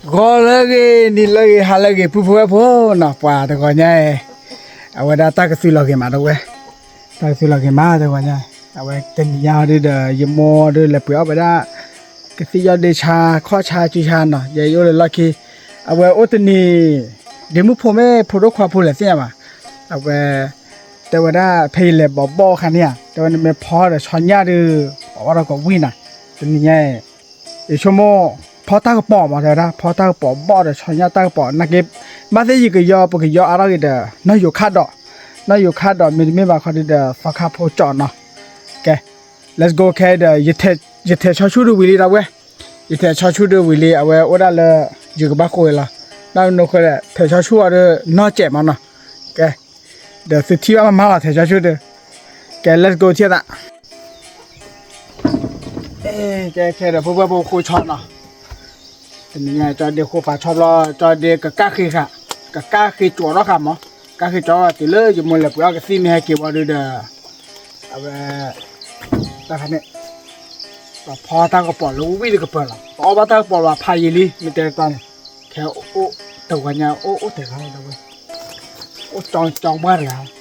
ဂီၤလၢအဂ့ၤ နံၤလၢအဂ့ၤ ဟါလၢအဂ့ၤ ပုၢ်ဖိဝဲၢ်ဖိနီၤ, ပှၤတဂီၤညါအံၤ အဝဲဒၣ်တၢ်ကသုးလီၤဂ့ၤမးတဝဲ, တၢ်ကသုးလီၤဂ့ၤမးတဂီၤညါ, အဝဲတနံၤညါဟီဒုဒီး ယမိၢ်ဒုလဲၤပှ့ၤအီၣ်ဝဲဒၣ် ကသံၣ်ယီၢ်ဒ့ဆါ ခီၣ်ဆါစုဆါနီၤ, ယဲယအိၣ်လၢလီၢ်ခံ, အဝဲအိၣ်တနံၤ ဒ့မုၣ်ဖိမ့ၢ်ဖိဒိၣ်ခွါဖိလဲၣ်သ့ၣ်ညါဘၣ်, အဝဲ တဲဝဲဒၣ်ဖဲယလဲၤဘီးဘီၣ်အခါန့ၣ်ဧါ, တဲဝဲနမ့ၢ်ဖီဒီးဆီညၣ်ဒုး ပှၤအီၣ်ဒီးကဝံၣ်နၤ, တနံၤညါအံၤ ယဆိကမိၣ် ဖီတၢ်ကပီၤမး တဲဝဲဒၣ် ဖီတၢ်ကပီၤဘီၣ်ဒီးဆီညၣ်တၢ်ကပီၤ နာ်က့ ဘၣ်သ့ၣ်ယကယီ ပကယီအါထီၣ်က့ၤဒီး နီၢ်ယိၤခါဒီး, နီၢ်ယိၤခါဒီး မ့တမ့ၢ်ဘၣ်ခီဒုဒီး သီခါဖိကၠီနီၤ, ကဲ let's go ခဲဒီး ယထဲးဆီဆူၣ်ဒုးဝံၤလံဒီပုၢ်ဝဲၢ်, ယထဲးဆီဆူၣ်ဒုးဝံၤလံ အဝဲအိၣ်ဒၣ်လၢ ယကဘၣ်ဃိလီၤ, နီၢ်နခိၣ်ဒီး ထဲးဆီဆူၣ်အီၤဒီး နီၢ်စဲးမးနီၤ, ကဲ ဒီးသုထံၣ်ဘၣ်မးမးလီၤ ထဲးဆီဆူၣ်ဒုး, ကဲ let's go ထံၣ်သး ကဲ ခဲဒီး ပုၢ်ဝဲၢ်ဖိဃိဆီနီၤ, တနံၤညါကၠီဒ့ဃိပာ်ဆီဘျီ ကၠီဒ့ကကၣ်ဃ့ဃာ်, ကကၣ်ဃ့ကၠီထီၣ်ဃာ်မး, ကၣ်ဃ့ကၠီထီၣ်တုၤလၢယမိၢ်လဲၤပှ့ၤအီၣ်ကသံၣ်မ့ၢ်ဟဲက့ၤဝံၤဒုဒီး အဝဲ တၢ်ခါန့ၣ် ပဖီတၢ်ကပီၤလၢဝံၣ်တကပၤလီၤ, ပအီၣ်ဘၣ်တၢ်ကပီၤလီၤဖးယံာ်လံ မ့ၢ်တဲတၢ်န့ၣ်, ခဲအိၣ်တဂီၤညါ အိၣ်အိၣ်တဲဂၤလီၤဒီပုၢ်ဝဲၢ်, အိၣ်ကၠီကၠီပှၢ်တဂၤ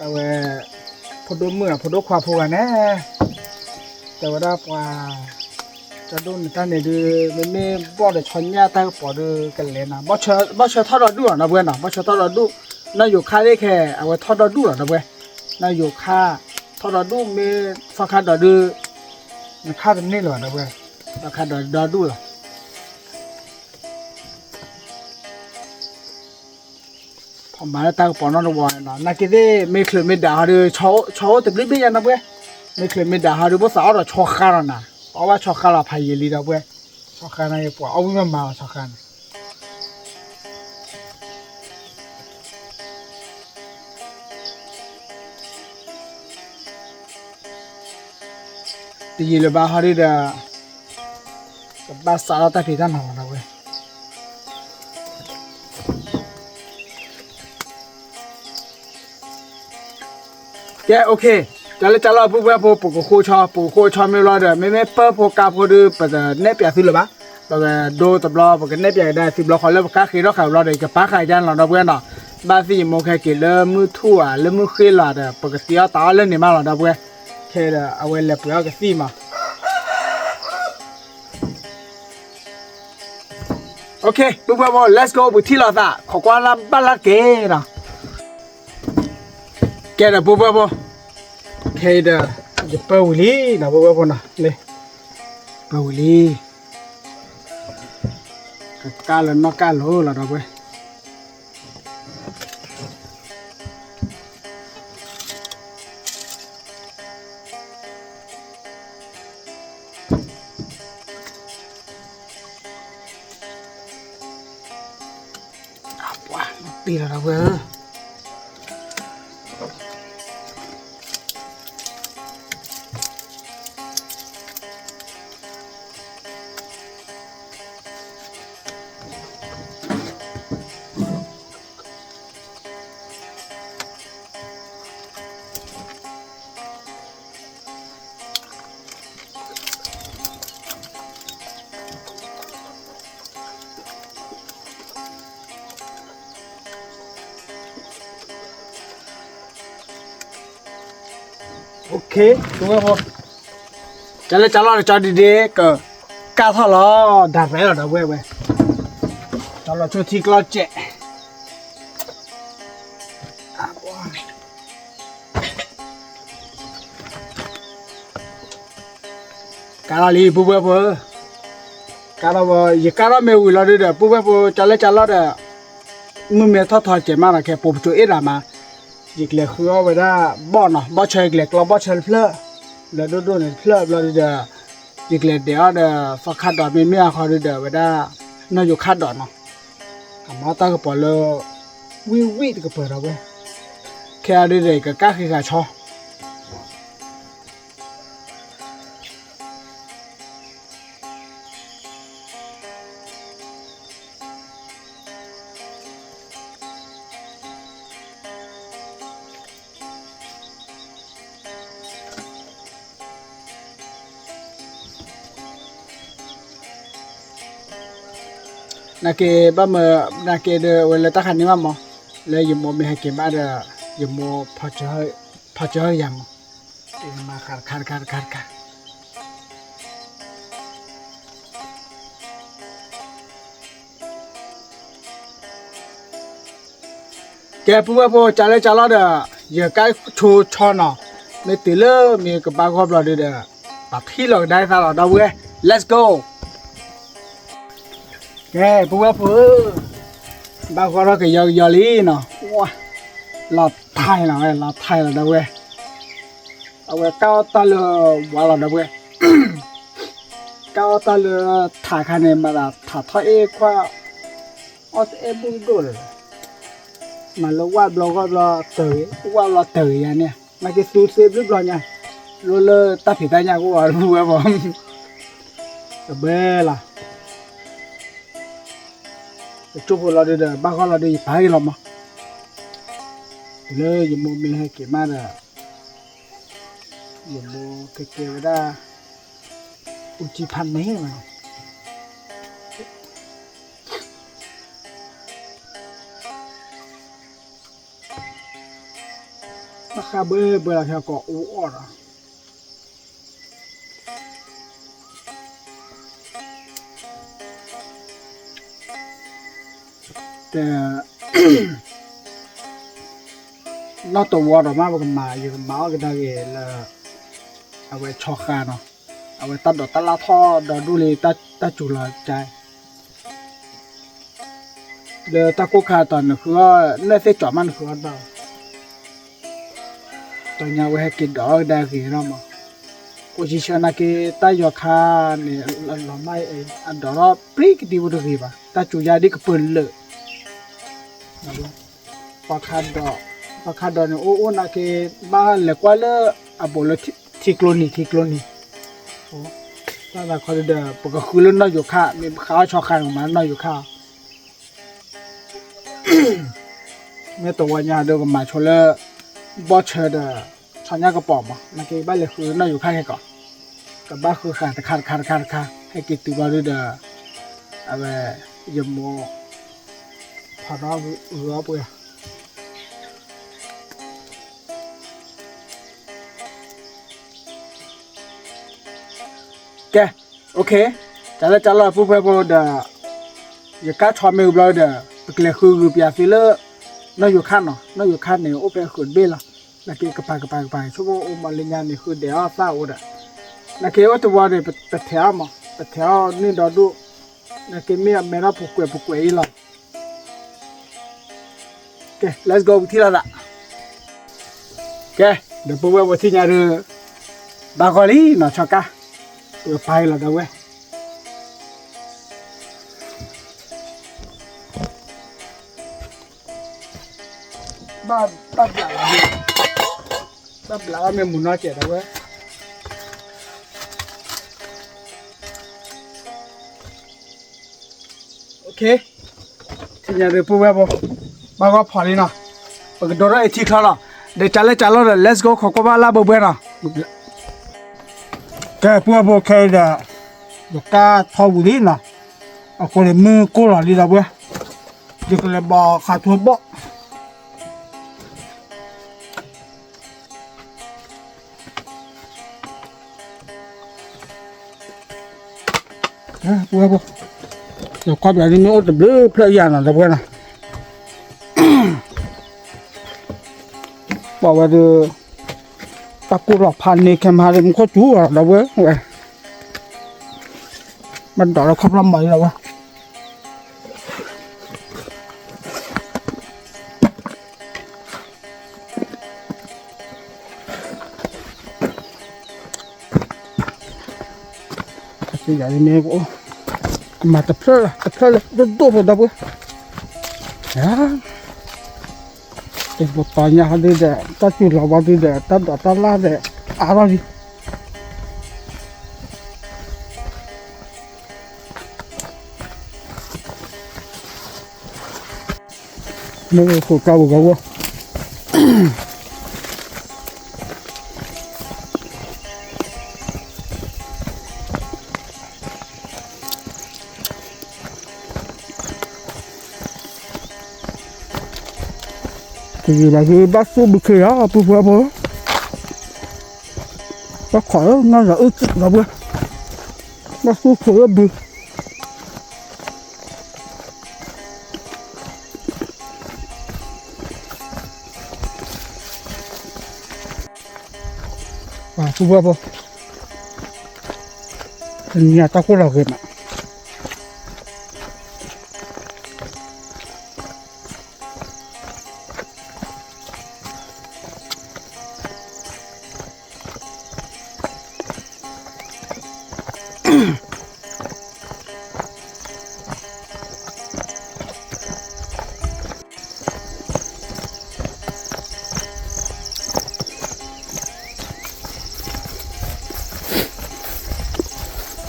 အဝဲ ဖိဒိၣ်မုၣ်ဧါ ဖိဒိၣ်ခွါဖိဂၤန့ၣ် တဲဝဲဒၣ်ပှၤ ကၠီဒိၣ်န့ၣ်တၢ်န့ၣ်ဒုး မ့မ့ၢ်ဘီၣ်ဒီးဆီညၣ်တၢ်ကပီၤဒုးကလဲၤနၤ, ဘီၣ်ဆၢထီၣ်ဒီဒူၣ်လီၤဒီပုၢ်ဝဲၢ်နီၤ, ဘီၣ်ဆၢထီၣ်ဒီဒူၣ်, နီၢ်ယိၤခါသ့ၣ်ခဲ အဝဲထီၣ်ဒီဒူၣ်လီၤဒီပုၢ်ဝဲၢ်, နီၢ်ယိၤခါ ထီၣ်ဒီဒူၣ်မ့ၢ်သီခါဒီးဒုး နခါတန့ၢ်လၢၤဒီပုၢ်ဝဲၢ်, သီခါဒီးဒီဒူၣ်လီၤ ဖီမၤလၢတၢ်ကပီၤနီတဝီၤနီၤ, နာ်က့သ့ၣ် မ့ၢ်ချုးမ့ၢ်ဒၣ်ဟီဒုး ဆီအိၣ်တဘျ့ဘ့ၣ်ညါနီၤပုၢ်ဝဲၢ်, မ့ၢ်ချုးမ့ၢ်ဒၣ်ဟီဒုး ဘၣ်သးအီၣ်ဒီးဆီဃါလီၤနၤ, အီၣ်ဘၣ်ဆီဃါလီၤဖးယံာ်လံဒီပုၢ်ဝဲၢ်, ဆီဃါန့ၣ် ပှၤအီၣ်ဝံၣ်မးမးလီၤဆီဃါန့ၣ် တယံာ်လၢၤဘၣ်ဟီဒုဒီး ကဘၣ်စးထီၣ်တၢ်ဖံးတၢ်မၤလီၤဒီပုၢ်ဝဲၢ် ကဲ okay, ကၢ်လၢကၢ်လီၤပုၢ်ဝဲၢ်ဖိ ပကဃိဆီ ပကဃိဆီမ့ၢ်ဘျီဒီး မ့မ့ၢ်ပၢၢ်ဖိကါဖိဒီး ပတနဲၣ်ပျးသုလၢၤဘၣ်, ပကဒိတဘျီ ပကနဲၣ်ပျးကဒါသုဘျီဃီလၢပကါဃ့ထီၣ်ဃာ်ဘျီဒီး ယကပာ်ဃာ်ယါန့ၣ်လီၤဒီပုၢ်ဝဲၢ်နီၤ, ဘၣ်သ့ၣ်ယမိၢ်ခဲက့ၤလၢမုၢ်ထူၣ်ဧါ လၢမုၢ်ဃ့လီၤဒီး ပကသံအီၣ်တၢ်အီၣ်လၢန့ၣ်မးလီၤဒီပုၢ်ဝဲၢ်, ခဲဒီး အဝဲလဲၤပှ့ၤအီၣ်ကသံၣ်မး Okay ပုၢ်ဝဲၢ်ဖိ let's go ပထံၣ်လိာ်သး ခိးကွၢ်လၢ်ဘၣ်လၢ်တက့ၢ်ဒီး, ကဲဒီးပုၢ်ဝဲၢ်ဖိ, ခဲအံၤဒီး ယပၢၢ်ဝံၤလံနီၤ ပုၢ်ဝဲၢ်ဖိနီၤ, လၢ ပၢၢ်ဝံၤလံ, ကကၢ်လၢနီၢ်ကၢ်လိၤလီၤဒီပုၢ်ဝဲၢ် ပှၤတ့ၢ်လီၤဒီပုၢ်ဝဲၢ်ဧၢ Okay ပုၢ်ဝဲၢ်ဖိ, ကၢ်လၢကၢ်လီၤဒီး ကၠီဒ့ဒ့ က ကၢ်ထီၣ်လီၤ ဒၣ်ရဲလီၤဒီပုၢ်ဝဲၢ်, ကၠီလီၤဆိထံကျီစဲး ကၢ်ထီၣ်လံ ပုၢ်ဝဲၢ်ဖိ, ကၢ်ထီၣ်ဝဲ ယကၢ်ထီၣ်မ့ၢ်ဝံၤလီၤဒုဒီး ပုၢ်ဝဲၢ်ဖိ ကၢ်လၢကၢ်လီၤဒီး မုၢ်မ့ၢ်ထီၣ်ထီၣ်ကဲးမးဒီး ခဲပိာ်ပစိၤအ့ၣ်ဒၣ်မး, ယကလဲၤဃုအီၣ်ဝဲဒၣ်ဘီၣ်နီၤ, ဘီၣ်ဆၢယကလဲၤကျီဘီၣ်ဆၢတဖျၢၣ်, လၢဒိၣ်ဒိၣ်န့ၣ်တဖျၢၣ်ဘျီဒုဒီး ယကလဲၤဒဲးအီၣ်ဒီး သီခါဒီးမ့မ့ၢ်အခီဒုဒီး ဝဲဒၣ် နီၢ်ယိၤခါဒီးနီၤ, အမၤတၢ်ကပီၤလၢ ဝံၣ်ဝံၣ်တကပၤဒီပုၢ်ဝဲၢ်, ခဲအံၤဒုဒီး ကကၢ်ဃ့ဃာ်ဆီ နာ်က့ဘၣ်မၤ, နာ်က့ဒီး အဝဲလၢတၢ်ခါန့ၣ်ဘၣ်မး, လၢယမိၢ်မ့ၢ်ဟဲက့ၤဘၣ်ဒီး ယမိၢ်ဖီၣ်စၢၤယၤမး, မၤဃးတခါတခါတခါတခါ, ကဲ ပုၢ်ဝဲၢ်ဖိ ကလဲၤကလဲၤလီၤဒီး ယကါဆိဆီနီၤ, မ့ၢ်တုၤလၢမ့ၢ်ကဘၣ်ဂီၢ်ဘျီဒုဒီး ပထံၣ်လီၤကဒါသးလီၤ ဒီပုၢ်ဝဲၢ်, let's go. ကဲ ပုၢ်ဝဲၢ်ဖိဧၢ, ဘၣ်ဂီၢ်ထီၣ်ကယီကယီလံနီၤ, လီၤထါလီၤ လီၤထါလီၤ ဒီပုၢ်ဝဲၢ်, အဝဲကၢ်အီၣ်တၢ်လၢဝါလီၤ ဒီပုၢ်ဝဲၢ်, ကၢ်အီၣ်တၢ်လၢထးခါန့ၣ် မၤသးထးထီၣ်အ့ၣ်ခွါ, အီၣ်တအဲၣ်ဘူၣ်ဒိၣ်ဒီး မၤလၢဝၣ်ဘျီဂီၢ်ဘျီတဂ့ၤ, ဝၣ်ဘျီတဂ့ၤယၤန့ၣ် နာ်က့သူသ့ဘျုးဘျီညါ, လိၣ်လၢတၢ်ဖံးတၢ်ညၣ်ကအိၣ်အီၤ ဒီပုၢ်ဝဲၢ်ဖိ, တဘဲလီၤ, ကကၠိဖိလီၤဒုဒီး ဘၣ်ဂီၢ်လီၤဒု ယပာ်ဂ့ၤလီၤမး, တုၤလၢယမိၢ်မ့ၢ်ဟဲက့ၤမးဒီး ယမိၢ်ကကဲဝဲဒၣ် အူကၠံဖးန့ၢ်မးနီၤ, ဘၣ်ဃးဘှဲဘှဲလီၤ ဖဲကိးအူအီၣ်ဒီး တဲ နီၢ်တဝီဒီးမး ပကမၤ ယကမၤအီၣ်ကဒါက့ၤလၢ အဝဲဆီဃါနီၤ, အဝဲတၢ်ဒိးတၢ်လၢ်ထီၣ်ဒီးဒူၣ်လံ တၢ်စူၤလီၤကါ လၢတၢ်ကိၢ်ခါတီၤ နဃုအီၣ် နသ့ၣ်ကၠီၤမး နဃုအီၣ်တဘၣ်ဘၣ်, တညါဝဲဟဲက့ၤဒိးအီၣ်ကဒါက့ၤနီၤမး, ကိးဆံဆၢနာ်က့ တၢ်ယီၤခါန့ၣ် လီၤမၢ်အံၤ အဒိးထီၣ်ပြံကတံၤဖိတဂ့ၤဘၣ် တၢ်စူၤယါဒ်ကပၢၢ်လၢာ် ပှၤခါဒီး ပှၤခါဒီးန့ၣ် အိၣ်အိၣ်နာ်က့ ဘၣ်လဲၤကွၢ်လၢအဘူးလၢထံကျိနံၤ ထံကျိနံၤ, တၢ်သးခီဒုဒီး ပကဃုလၢနီၢ်ယိၤခါ မ့ၢ်ပဃုအီၣ်ဆီဃါန့ၣ် ကမၤလၢနီၢ်ယိၤခါ မ့ၢ်တဝီညါဒီး ကမၤဆိလၢ ဘီၣ်ဆၢဒီး ဆီညါကပီၤမး နာ်က့ဘၣ်လဲၤဃုနီၢ်ယိၤခါခဲကီး, ကဘၣ်ဃုဃာ်တခါတခါတခါတခါ ဟဲက့ၤတုၤဘျီဒုဒီး အဝဲ ယမိၢ် ဖးနီၣ်ဂုၤအီၣ်ပှဲၤ ကဲ okay, တၢ်လၢတၢ်လီၢ်ပုၢ်ဝဲၢ်ဖိဒီး ယကါဆီမ့ၢ်ဂုၤဘျီဒီး ပကလဲၤဃုဂုၤပၠးသုလၢ နီၢ်ယိၤခါနီၤ, နီၢ်ယိၤခါန့ၣ် အိၣ်ဖဲဃုာ်တဘ့ၣ်လီၤ, နာ်က့ကပၤကပၤကပၤ ဆိကမိၣ်အိၣ်မးလၢညါန့ၣ် ဃုာ်ဒဲးအီၣ်သၣ်အိၣ်ဒီး, နာ်က့အိၣ်တဝီန့ၣ် ပထဲးအီၣ်မး ပထဲးအီၣ်န့ၢ်ဒီဒူၣ်, နာ်က့မ့ၢ်အမဲထီၣ်ပူၤကွဲးပူၤကွဲးအံၤလီၤ. ကဲ let's go ပထံၣ်လိာ်သး ကဲ ဒီပုၢ်ဝဲၢ်ဖိထံၣ်ညါဒီး ဘၣ်ဂီၢ်လံနီၤ ဆီကါ, ပကပာ်အံၤလီၤ ဒီပုၢ်ဝဲၢ်, ဘၣ်ဘျးလီၤ, ဘၣ်ဘျးလီၤမ့ၢ်မုၢ်နီၢ်ကဲး ဒီပုၢ်ဝဲၢ် ထံၣ်ညါဒီးပုၢ်ဝဲၢ်ဖိ, ဘၣ်ဂီၢ်ဖီလံနီၤ, ပကဒိးထီၣ်အထံချီလီၤ, ဒီးကၢ်လၢကၢ်လီၤဒီး let's go ခိးကွၢ်ဘၣ်လၢဘှဲဘှဲနီၤ, ကဲပုၢ်ဝဲၢ်ဖိခဲအံၤဒီး, ယကါထီဝံၤလံနီၤ, အဃိန့ၣ်မုၢ်ကိၢ်လီၤလံဒီပုၢ်ဝဲၢ်, ယကလဲၤဘီဃးထူဘီၣ် ပုၢ်ဝဲၢ်ဖိ, ယကွၢ်ပှၤဒ်မ့ၢ်အိၣ်တဘျုးဖျၢၣ်ယၤနီၤ ဒီပုၢ်ဝဲၢ်နီၤ, ပှၤဝဲဒၣ်, တၢ်ကိၢ်ထီၣ်ဖးန့ၢ်ခဲမးဒီး မူခိၣ်စူၤလီၤ ဒီပုၢ်ဝဲၢ်, ဝဲ, ဘၣ်ဒိးလၢခီဖျိမၤလီၤဝဲ မ့ၢ်, ကမၤတဖျၢၣ်လီၤတဖျၢၣ်လၢဒိၣ်ဒိၣ်ဖိ ဒီပုၢ်ဝဲၢ်, တပတီၢ်ညါဟီဒုဒီး တၢ်စူၤလီၤဝဲဒုဒီး တၢ်ဒိးတၢ်လၢ်ဒီး အါထီၣ်လံ မ့ၢ်ဃိးကါဝဲၤဂီၤဝဲ, ကဲ, တယံာ်ဘၣ်က့ၤဘၣ်သူၣ်ဘုခ့လီၤ ပုၢ်ဖိဖိ, ဘၣ်ခိးလၢနီၢ်လီၤအုၣ်ကံၣ်လီၤပှဲၤ, ဘၣ်သူၣ်ခိးလၢဘု ပုၢ်ဖိဖိ, တနံၤအတၢ်ကိၢ်လီၤဂ့ၤမး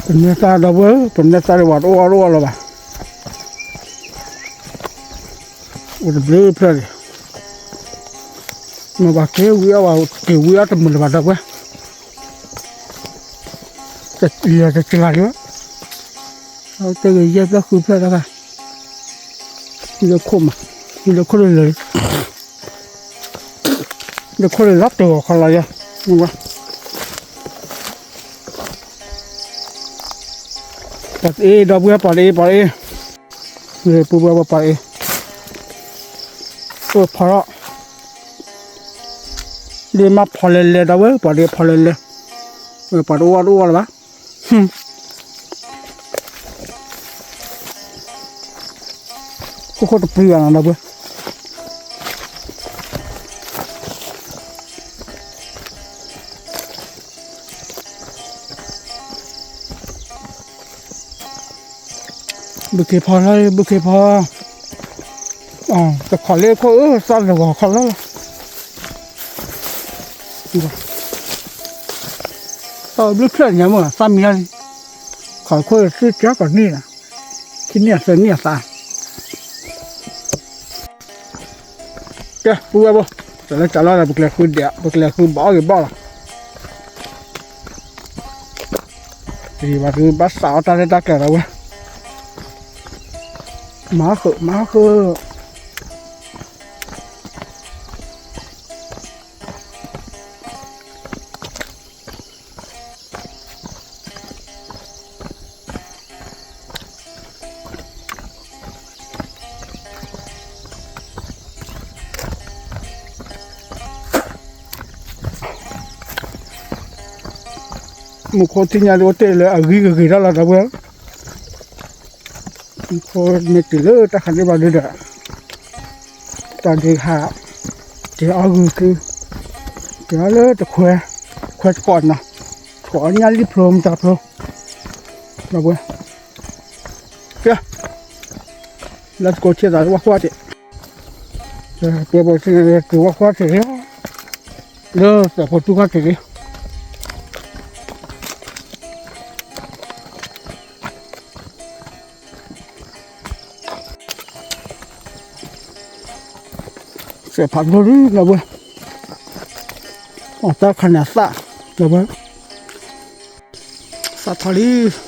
ပနဲသၣ်ဒီပုၢ်ဝဲၢ်, ပနဲသၣ်ဒံးဝဲတအိၣ်အီၣ်တအိၣ်အီလၢၤဘၣ်, အိၣ်တဘျုးဖျၢၣ်န့ၣ်, မ့ၢ်ဘၣ်က့ၤဝံအီၣ်ဘၣ်, က့ၤဝံအီၣ်တမုာ်လၢၤဘၣ်ဒီပုၢ်ဝဲၢ်, တလၢတကလၤဒံးဘၣ်, အဝဲတဲဂ့ၤယဲၢ်ဖျၢၣ်ဃုဖျၢၣ်တခါ, ဟံးလၢခိၣ်မး, ဟံးလၢခိၣ်လၢလၢ လၢခိၣ်လၢလၢတဂီၤခီလီၤယဲၢ်, ပှၤတအ့ဒီပုၢ်ဝဲၢ် ပှၤတအ့ ပှၤတအ့, ပုၢ်ဝဲၢ်ပှၤတအ့, အိၣ်ဖီထီၣ်, ဒ်မ့ၢ်ဖီလဲၤလဲၤဒီပုၢ်ဝဲၢ် ပှၤတအ့ဖီလဲၤလဲၤ, ပှၤတအိၣ်အီၣ်တအိၣ်အီလၢၤဘၣ် ခိၣ်ခိၣ်တပျံၤဘၣ်နီၤဒီပုၢ်ဝဲၢ်, ဘုခ့ဖီလီၤ ဘုခ့ဖီ, တခိးလၢခိၣ်အၢ သၣ်လၢဂီၤခီလီၤလီၤ, သၣ်ဘျုးဖျၢၣ်ညါမ့ၢ် သၣ်မံၤလီၤလံ, ခိးခိၣ်သုကၢကီးနံၣ်လီၤ, ခံနံၣ်အသၢနံၣ်အသး ကဲ ပုၢ်ဝဲၢ်ဘိ, တၢ်လၢတၢ်လီၢ်ဒီး ပကလဲၤဃုဒဲး ပကလဲၤဃုဘၣ်အီၣ်ဂ့ၤဘၣ်လီၤ. တယံာ်ဘၣ်ဒုး ဘၣ်သးအီၣ်တၢ်ရဲၣ်တၢ်ကျဲၤဒီးဝဲ, မၤဃုာ် မၤဃုာ် မူခိၣ်ထံၣ်ညါဒ်အိၣ်တ့ၢ်လၢအဂံၢ်ကဂ့ၤထီၣ်လီၤဒီးဝဲ, မူခိၣ်မ့ၢ်တုၤလၢတၢ်ခးန့ၢ်ဘၣ်ဒုဒီး, တၢ်ဒုးဟး, က့ၤအီၣ်ဂုာ်သု, က့ၤအီၣ်လၢတခွဲ, ခွဲတကိးနီၤ, ကိးအီၣ်ညၣ်လံၣ်ဖျိမတၤဖျိ, ဒီးဝဲ, ကဲ, လၢတကိးထံၣ်သးလၢဝၣ်ဃီတ့ၢ်, ပှဲၤဘိးထံၣ်န့ၣ် တုၤဝၣ်ဃီတ့ၢ်လံ, လၢသးဖိတူၢ်ဃီတ့ၢ်လံ စဲးဖးဒိၣ်လံလီၤဝဲ, အတၢ်ခါန့ၣ်အသၣ်လီၤဝဲ, သၣ်ထီၣ်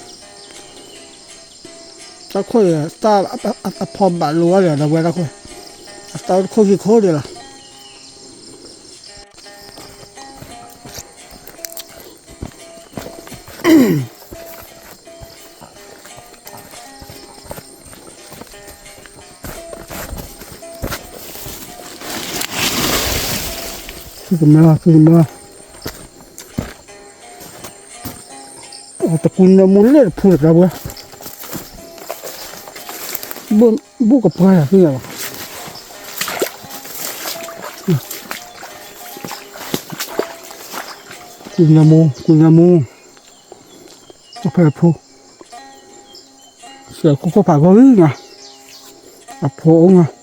လံ, တၢ်ခိၣ်အံၤ အသၣ်အဖီဘၣ်လိၤဝဲဒီး ဒီးဝဲတၢ်ခိၣ်, အသၣ်အိၣ်တခိၣ်ခံခိၣ်ဒံးလီၤ. သုကမၢလီၤ သုကမၢလီၤ, တကူနၢမူလၢတဖုဒီးဝဲ, ဘူၣ်ကပှၢ်ယၤသ့ၣ်ညါလီၤ, ကူနၢမူ ကူနၢမူ, အဖဲအဖု, စဲးခိၣ်ခိၣ်ဖးဂီၢ်ဂံၢ်နီၤ, အဖိအိၣ်နီၤ,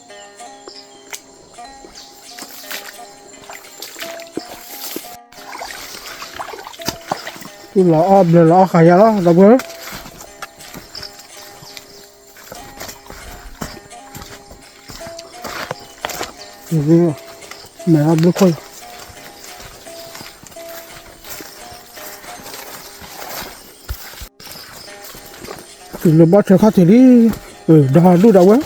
သူၣ်လီၤအီၣ်ဘျၢလီၤအီၣ်ဃာ်ယၤလီၤ ဒီပုၢ်ဝဲၢ် မဲာ်အီၣ်ဘျုးခိၣ်, တုၤလၢဘီၣ်ထွဲခီၣ်ထံးလံ, ဒီးဒူၣ်ဒီးဝဲ,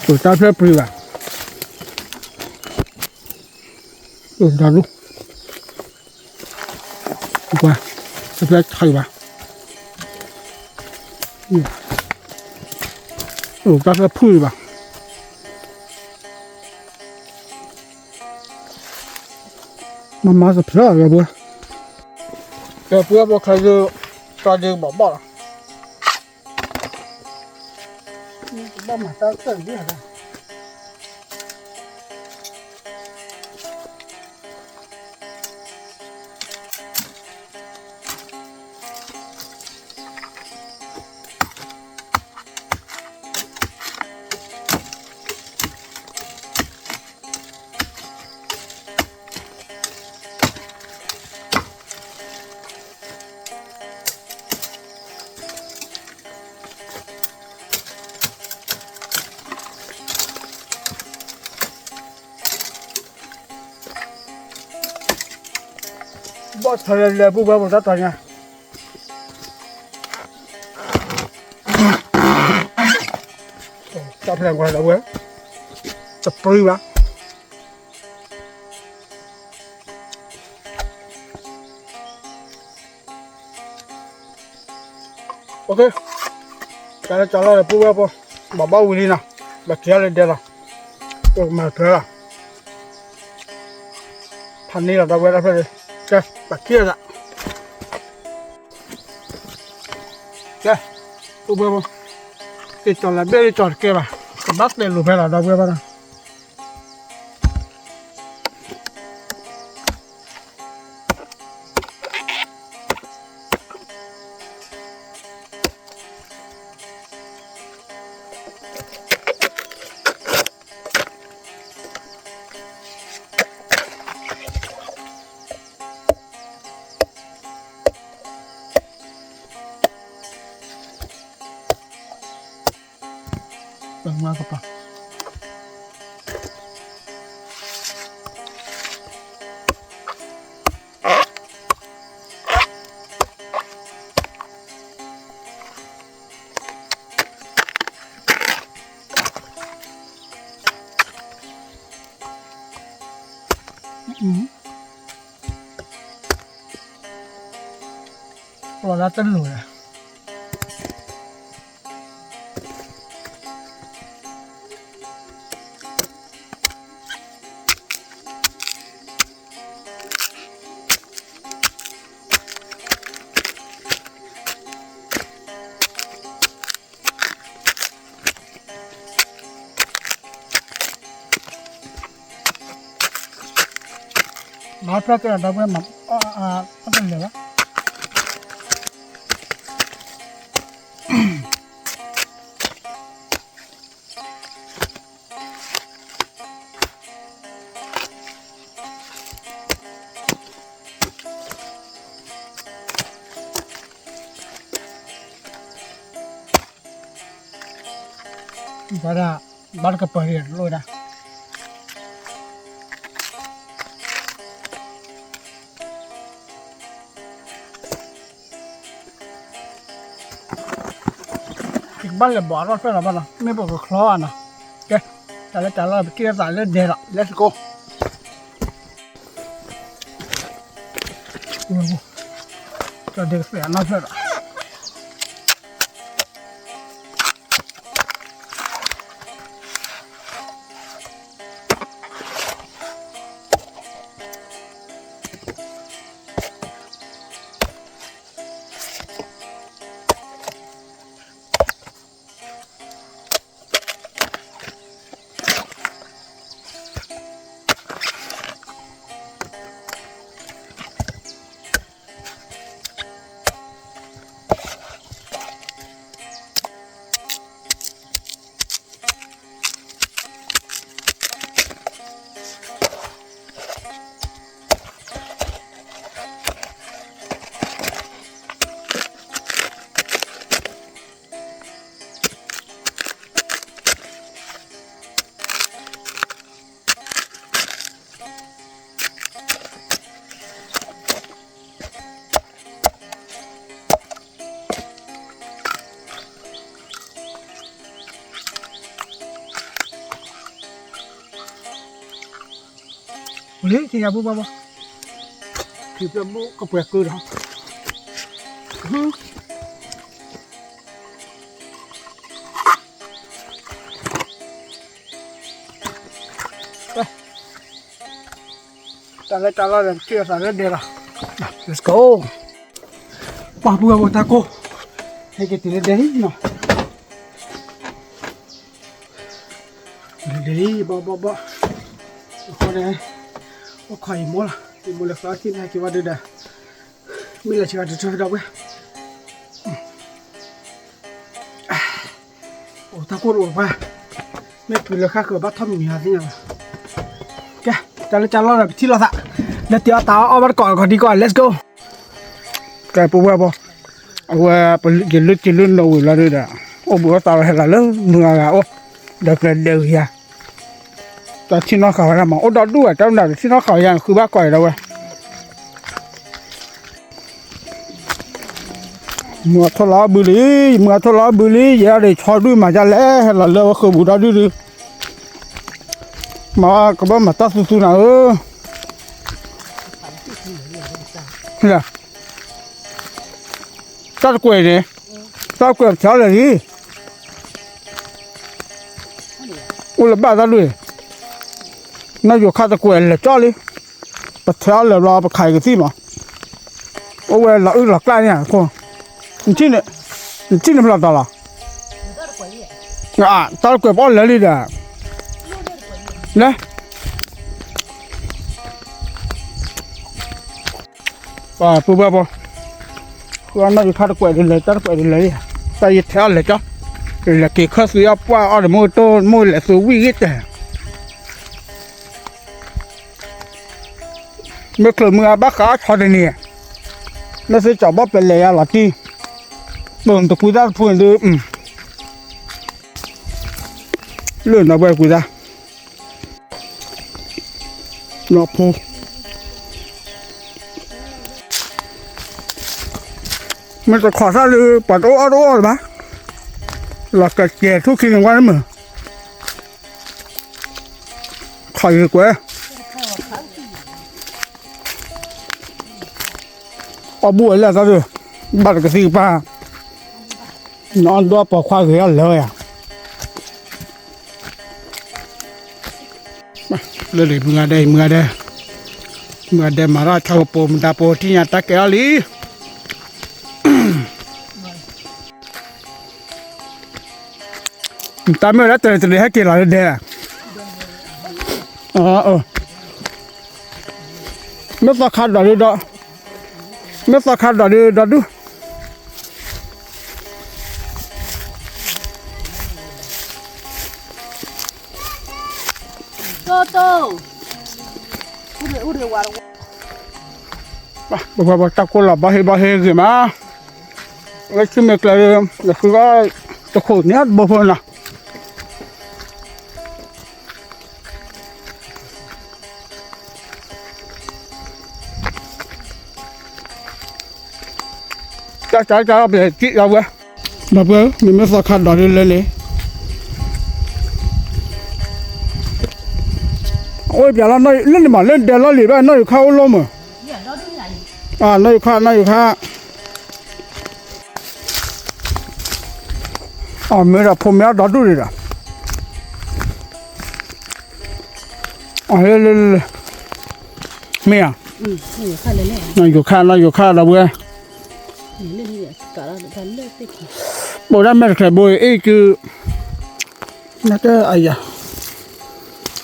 တၢ်ဖျၢၣ်ပျံၤဘၣ်, ဒီးဒူၣ်, ကွၢ်, တဖျၢၣ်ဆံးဘၣ်, တဖျၢၣ်ဆံးဘၣ်, မၤမၤတဖျၢၣ်လီၤပှဲၤ, ကဲပှဲၤဖိခဲဒုး, တၢ်ဒုးကဘၣ်ဘၣ်လီၤ. ဘၣ်မၤတၢ်ကၢၣ်ဒ်, ဘီၣ်ထီၣ်လဲၤလဲၤပူၤဝဲပတၢ်တီၤညါ, တၢ်ဖျဲၣ်ကွၢ်လီၤဝဲ, တပြံဘၣ်. ကၢ်လၢကၢ်လီၤဒီးပူဝဲဖိ, ဘၣ်ဘၣ်ဝံၤလံနီၤ, ဘၣ်က့ၤလၢဒဲလီၤ, ပမၤထွဲလီၤ, ဖးန့ၢ်လီၤဒီပုၢ်ဝဲၢ်တၢ်ဖျၢၣ်လံ, ကဲ, ဘၣ်က့ၤလီၤ, ကဲ, ပူဝဲဖိ, က့ၤကၠီၤလၢဘ့ၣ်ကၠီၤတကဲဘၣ်, ကဘၣ်တဲလိာ်ဖဲလီၤဒီပုၢ်ဝဲၢ်ဘၣ်နီၤ. ပမၤကပၤ လီၤလၢတလိၤလီၤ. မၤဖျါကဲဒီး ဒီပုၢ်ဝဲၢ်မၤ အတလဲၤဘၣ်. ဘၣ်ဒၣ် ဘၣ်တကပၤလံ တလိၣ်ဝဲဒၣ်. ယကဘၣ်လဲၤဘီးအရီၣ်ဖျၢၣ်လီၤဘၣ်နီၤ, မ့ၢ်ပကချီဘၣ်နီၤ. ကဲ, တၢ်လၢတၢ်လီၢ် ပက့ၤသးလၢဒဲလီၤ, let's go. ကၠီၤဒဲကသဲးအနီၢ်ဖျၢၣ်ဒီး ပ လံ က့ၤယၤဘိဘၣ်ဘၣ်, ခံဖျၢၣ်ဘိကပှဲၤကုဒီး, တၢ်လၢတၢ်လီၢ်ဒီး ပထံၣ်အသးလၢဒဲလီၤ, let's go, ပှၤပုၢ်ဝဲၢ်ဖိတၢ်ကိၢ်, ဟဲက့ၤတုၤလၢဒဲလံနီၤ ဒ်အံၤ ဘီဘီဘီ, အဃိန့ၣ် အိၣ်ခိးယမိၢ်လီၤ, ယမိၢ်လဲၤဃုအီၣ်ထံၣ်န့ၣ် ဟဲက့ၤဝဲဒုဒီး, မ့ၢ်လဲၤဆှၢတထၢဒီပုၢ်ဝဲၢ်, အိၣ်တၢ်ကိၢ်တအိၣ်တပှၢ်, မ့ၢ်တုၤလၢဃၣ်ဃၢၤဘၣ်ထီၣ်မံၤမံၤသ့ၣ်ညါလီၤ, ကဲ, တၢ်လၢတၢ်လီၢ်ဒီး ပထံၣ်လိာ်သး, လဲၤတ့ၢ်အီၣ်တၢ်အီၣ်အီၣ်ဘၣ်တကိးကီးဒံကီး let's go. ကဲပုၢ်ဝဲၢ်ဖိ, အဝဲ ယလုၢ်က့ၤလုၢ်နီၣ်ဝံၤလီၤဒုဒီး, အိၣ်ဘှံးအိၣ်သါဝဲဟဲလီၤလၢမုၢ်ဂၤဂၤအိၣ်, ဒီးကျဲဒဲဂ့ၤယၤ, တၢ်ထံၣ်နီၣ်ဃာ်ဝဲဒၣ်မး အိၣ်ဒီဒူၣ်ဝဲ တၢ်မနုၤတထံၣ်နီၣ်ဃာ်ဝဲယၤ ဃုဘၣ်ကွၢ်အံၤဒီးဝဲ မုၢ်အထီၣ်လီၤဘုလံ, မုၢ်အထီၣ်လီၤဘုလံ, ယဲဒၣ်ဒီးဆီဒုၣ်မၤဒ်လဲၣ် ဟဲလီၤလၢဝဲဃၢၤပူၤဒီဒုဒု, မၤကဘၣ်မၤတၢ်သူသူနၤဧၢ, တၢ်တကွဲးန့ၣ်, တၢ်တကွဲးပထံၣ်အီၤလဲၣ်လံ, အိၣ်လၢဘၣ်တၢ်ဒုး, နီၢ်ယိၤခါတကွဲးလဲၤကၠီလံ, ပထံၣ်အီၤလဲၤဘျီပခးအံၤကသံၣ်မး, အိၣ်ဝဲလီၤအုၣ်လီၤကျၣ်န့ၣ်, နထံၣ်န့ၣ်ဖျါတီၤလီၤ, တၢ်တကွဲးပအီၣ်လဲၤလံဒီး, လဲၤ ပပုၢ်ဝဲၢ်ဖိ, ဃုအီၣ်နီၢ်ယိၤခါတကွဲးဒုးလဲၤ တၢ်တကွဲးဒုးလဲၤ, တၢ်ယထဲအီၣ်လဲၤကၠီ, လဲၤက့ၤခၢၣ်သုအီၣ်ပှၢ်အီၣ်ဒီးမုၢ်တိၢ်မုၢ်လဲၤသုဝံၣ်ဂ့ၤတဲ, မ့ၢ်ချုးမုၢ်အဘၣ်ဃးအီၣ်ဆီတနံၤ, မ့ၢ်သုကၠီၤဘီၣ်ပဲလဲၤယၤလီၤတံၢ်, ပိာ်တပူၤတၢ်တပူၤန့ၣ်ဒုး, လၢနီၢ်ဘွဲ့ကွံာ်တၢ် နီၢ်ဖိ, မ့ၢ်တခီၣ်သၣ်လၢ ပှၤတအိၣ်အီၣ်တအိၣ်လၢၤဘၣ်, လီၤကကဲၤထူၣ်ခံန့ၣ်ဝဲန့ၣ်မ့ၢ်, ခီၣ်ယကွဲး, အီၣ်ဘူၣ်ဝဲလၢအသီဒီး, ဘၣ်တကသံၣ်ကပၢ်, နအီၣ်ဒိၣ်ပိာ်ခွါဂ့ၤအီၣ်လၢၤယၤ လၢလံ မုၢ်ဂၤဒဲး မုၢ်ဂၤဒဲး, မုၢ်ဂၤဒဲးမၤထီၣ်ဆီကပိာ်မတၤပိာ်ထံၣ်ညါတၢ်ကဲအီၤလံ, တၢ်မ့ၢ်ဝဲဒၣ်တရံးတရံးဟဲက့ၤလီၤလၢဒဲ, မ့ၢ်သီခါဒီးဒုဒီး, မ့ၢ်သီခါဒီးဒုဒီးဒု ပှၤပှၤတၢ်ကိၢ်လီၤဘီဟ့ဘီဟ့ဂ့ၤမး, လၢဆံမ့ၢ်ကျဲၤဒီး ယဃုအီၣ်တခိၣ်န့ၣ်တဘိဖိနီၤ, ကၢ်ကၢ်ကၢ်ပျဲၢ်ကံၣ်လီၤဝဲ, ဒီပုၢ်ဝဲၢ် မ့မ့ၢ်သီခါဒီးဒုလၢန့ၣ် အိၣ်ပျဲၢ်လီၤ လၢန့ၣ်မး လၢဒဲလီၢ်လံၤဘၣ် နီၢ်ယိၤခါအိၣ်လီၤမး, နီၢ်ယိၤခါ နီၢ်ယိၤခါ, အမ့ၢ်ဒီးဖိမ့ၢ်အီၣ်ဒီဒူၣ်ဒံးဒီး, လၢလၢလၢ, မ့ၢ်ဧါ, နီၢ်ယိၤခါ နီၢ်ယိၤခါဒီပုၢ်ဝဲၢ်, ပိာ်ဒၣ်မဲာ်တချုးဘိအံၤ အ့ၣ်ကု, နကဲအယၤ,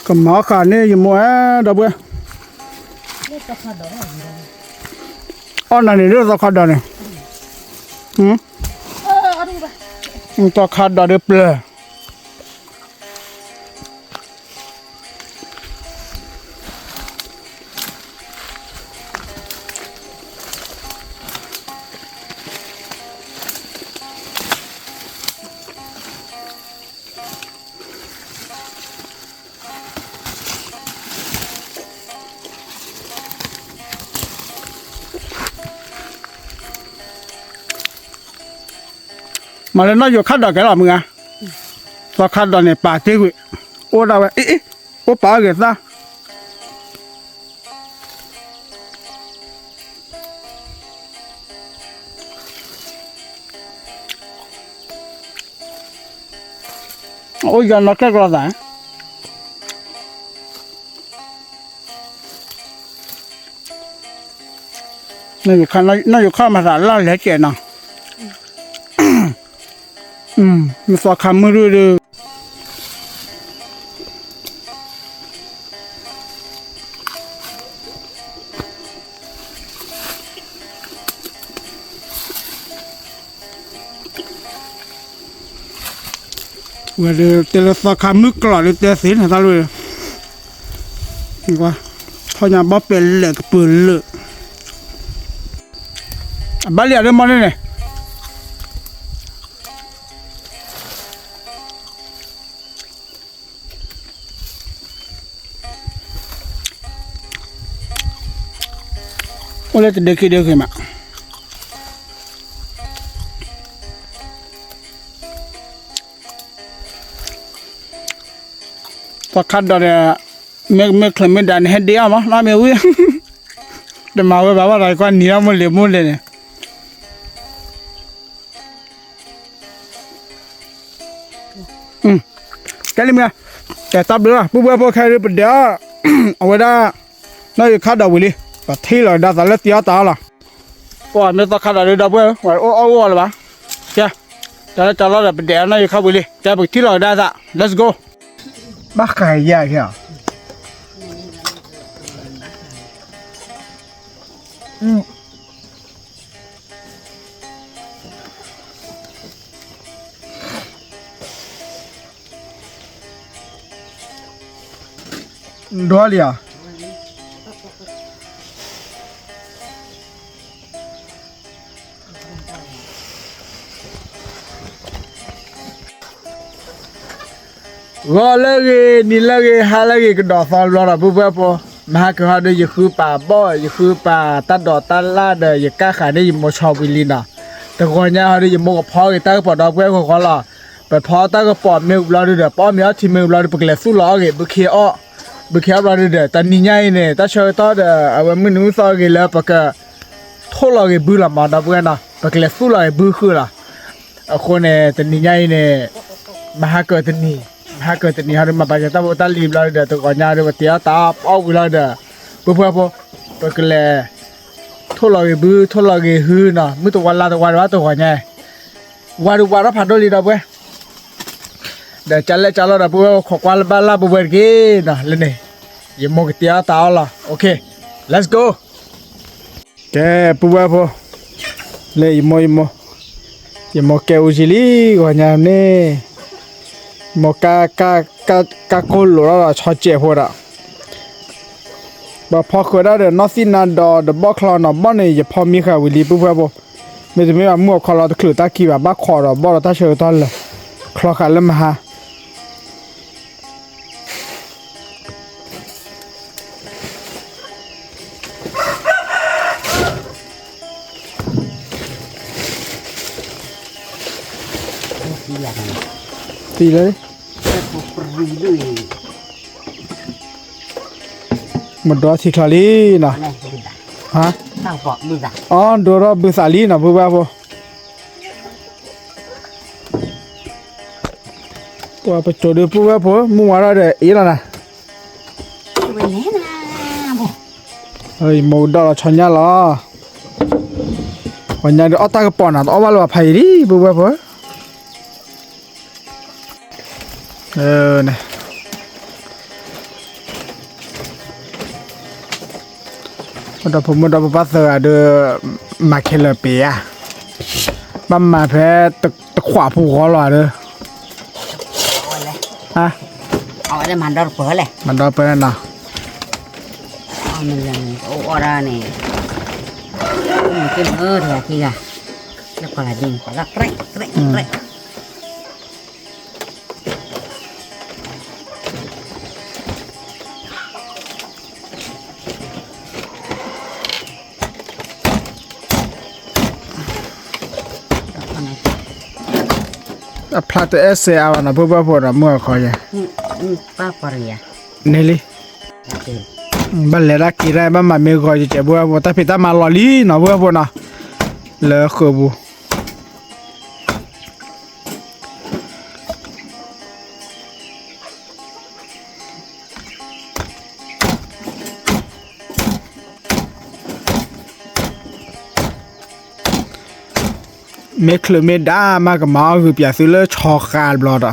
ကမၤအီၣ်ဃာ်န့ၢ်ယမိၢ်ဧၢ ဒီပုၢ်ဝဲၢ်, အီၣ်နၤန့ၣ်လၢသီခါဒီးန့ၣ်, သီခါဒီးဒုပျၢၤ မၤလၢနီၢ်ယိၤခါဒီးကဲလီၤမုၢ်ဧါ, သီခါဒီးန့ၣ် ပာ်တ့ၢ်ကွံာ်, အိၣ်ဒၣ်ဝဲအ့ၣ်အ့ၣ်, အိၣ်ပာ်အီၣ်ဂ့ၤသၣ်, အိၣ်ယီၤနီၢ်ကဲၣ်ကျီသး, နီၢ်ယိၤခါမၤသးလၢလဲၤကဲးနီၤ, မ့ၢ်သီခါမုၢ်ဒုဒု ဝဲဒၣ်တဲလၢသီခါမုၢ်ကျီၢ်ဒုတဲသ့န့ၣ်တၢ်လီၤ, ထီၣ်ညါဘီပဲာ်လဲၣ်ကပၢၤလၢာ်, အဘၣ်လံဧါဒ်မီၢ်န့ၣ်န့ၣ် အိၣ်လၢတဒ့ခံဒ့ဂ့ၤမး, သီခါဒီးဒီး မ့ၢ်မ့ၢ်ချုးမ့ၢ်ဒါန့ၣ် ဟဲဒ့အီၣ်မး နီၢ်မ့ၢ်ဝံၣ်, တမၤဝဲဘၣ်ဘၣ်ဒီး ကွၢ်နံၤအီၣ်မိၢ်လံၤမိၢ်လဲၣ်န့ၣ် ကဲလံမ့ၢ်, ကဲတၢ်ဘျုးလီၤ ပုၢ်ဝဲၢ်ဖိခဲအံၤပဒဲးအီၣ်, အဝဲဒၣ် နီၢ်ယိၤခါဒီးဝံၤလံ, ပထံၣ်လီၤကဒါသးလၢတ့အီၣ်တၢ်အီၣ်လီၤ, ပှၤမ့ၢ်သီခါဒီးဒုဒီပုၢ်ဝဲၢ် အိၣ်အီၣ်ဝဲလၢၤဘၣ်, ကဲ, တၢ်လၢတၢ်လီၢ်ဒီးပဒဲးအီၣ်နီၢ်ယိၤခါဝံၤလံ, ကဲပကထံၣ်လီၤကဒါသး let's go, ဘၣ်ဃးယၤကဲ ဒိလံဧါ, ဂီၤလၢအဂ့ၤ နံၤလၢအဂ့ၤ ဟါလၢအဂ့ၤ ကဒီးသီတဘျီဒီး ပုၢ်ဝဲၢ်ဖိ, မဟါကဟီဒီး ယဃုပာ်ဘီၣ် ယဃုပာ်တၢ်ဒိးတၢ်လၣ်ဒီး ယကၣ်ဃာ်န့ၢ်ယမိၢ်ဆီဝံၤလံနီၤ, တဂီၤညါဟီဒီး ယမိၢ်ကဖီဂ့ၤတၢ်ကပီၤဒီပုၢ်ဝဲၢ်ဂီၤဂီၤလီၤ, ပဖီတၢ်ကပီၤမ့ၢ်ဝံၤဘျီဒုဒီး ပအီၣ်မ့ၤအီထံမ့ၢ်ဝံၤဘျီဒီး ပကလဲၤသူၣ်လီၤအီၣ်ဂ့ၤ ဘုခ့အီၣ်, ဘုခ့အီၣ်ဘျီဒုဒီး တနံၤညါအံၤန့ၣ် တၢ်ဆၢကတီၢ်ဒီး အဝဲမုၢ်နံၤမုၢ်သီဂ့ၤလၢပက ထိၣ်လီၤဂ့ၤဘုလီၤမး ဒီပုၢ်ဝဲၢ်နီၤ, ပကလဲၤသူၣ်လီၤဂ့ၤဘုဃုာ်လီၤ, အဃိန့ၣ် တနံၤညါအံၤန့ၣ် မဟါကၢၤတနံၤ, မဟါကၢၤတနံၤဟီဒီး မၤဘၣ်ယတၢ်ဖိတၢ်လံၤဘျီဒီး တဂီၤညါဒီး ပတ့အီၣ်တၢ်အီၣ်ဝံၤလီၤဒီး ပုၢ်ဝဲၢ်ဖိ, ပကလဲၤ ထိၣ်လီၤဂ့ၤဘု ထိၣ်လီၤဂ့ၤဟုနီၤ, မုၢ်တဝါလါတဝါဒီးဘၣ်တဂီၤညါ, ဝါဒီးဝါထီၣ်ဖးဒိၣ်လံဒီပုၢ်ဝဲၢ်, ဒီးကလဲၣ်ကလီဒီး ပုၢ်ဝဲၢ်ခိးကွၢ်လၢဘၣ်လၢပုၢ်ဝဲၢ်တက့ၢ်နီၤ, လၢန့ၣ် ယမိၢ်ကတ့အီၣ်တၢ်အီၣ်လီၤ, okay, let's go. ကဲ ပုၢ်ဝဲၢ်ဖိ, လၢယမိၢ် ယမိၢ်, ယမိၢ်ကဲအူကံလံ ဂီၤညါန့ၣ်, မိၢ်ကါ ကါ ကါကိၢ်လိာ်ထီၣ်ဒီးဆီစဲးဖိဒီး, ပဖီဃုာ်ဒၣ်ဒီး နီၢ်သံၣ်နါဒီး ဒီးဘီၣ်ချီနီၤ, ဘီၣ်န့ၣ် ယဖီမံဃာ်ဝံၤလံ ပုၢ်ဝဲၢ်ဖိ, မ့တမ့ၢ်ဘၣ် မုၢ်အခီလီၤတချုးတၢ်ခံဘၣ်, ဘၣ်ခိးဒီးဘီၣ်ဒီးတၢ်ဆၢကတီၢ်လၢာ်, ချီဃာ်လၢမဟါ သံလၢ မဒိထံချီလံနီၤ, ဟါ, အီ ဒိထီၣ်ဘုသးလံနီၤ ပုၢ်ဝဲၢ်ဖိ, ပှၤပစိၤဒုးပုၢ်ဝဲၢ်ဖိ မုၢ်ဝါထီၣ်ဒီးအ့ၣ်လီၤနၤ, မိၢ်ဒီးလီၤဆီညါလီၤ, ပှၤညါဒုးအီၣ်တၢ်ကပီၤနၤ တအီၣ်ဘၣ်လၢၤဘၣ်ဖးယံာ်လံ ပုၢ်ဝဲၢ်ဖိ, မုၢ်ဒီဖိ မုၢ်ဒီဖိပၢ်သၢဂၤဒီး မၤခဲလၢာ်ပ့ၤဧါ, ဘၣ်မၤဖဲတခွးဖိဂီၤလီၤဒီး, မၤဒီပၢၢ်နီၤ, အိၣ်ဒၣ်န့ၣ်, လၢကီၢ်လၢဒ်န့ၣ်, အဖျါတအဲၣ်စဲအါဘၣ်နီၤ ပုၢ်ဝဲၢ်ဖိဒီး မုၢ်အခီယဲ, န့ၣ်လံ, ဘၣ်လဲၤတၢ်က့ၤတၢ် ဘၣ်မၤမ့ၢ်ဂီၤကဲး ပုၢ်ဝဲၢ်ဖိ တၢ်ဖံးတၢ်မၤလီၤလံနီၤ ပုၢ်ဝဲၢ်ဖိနီၤ, လၢဃုာ်ပူၤ ပ မ့ၢ်ချုးမ့ၢ်ဒါမး ကမၤအီၣ်ဂုာ်ပၠးသုလၢဆီဃာ်တဘ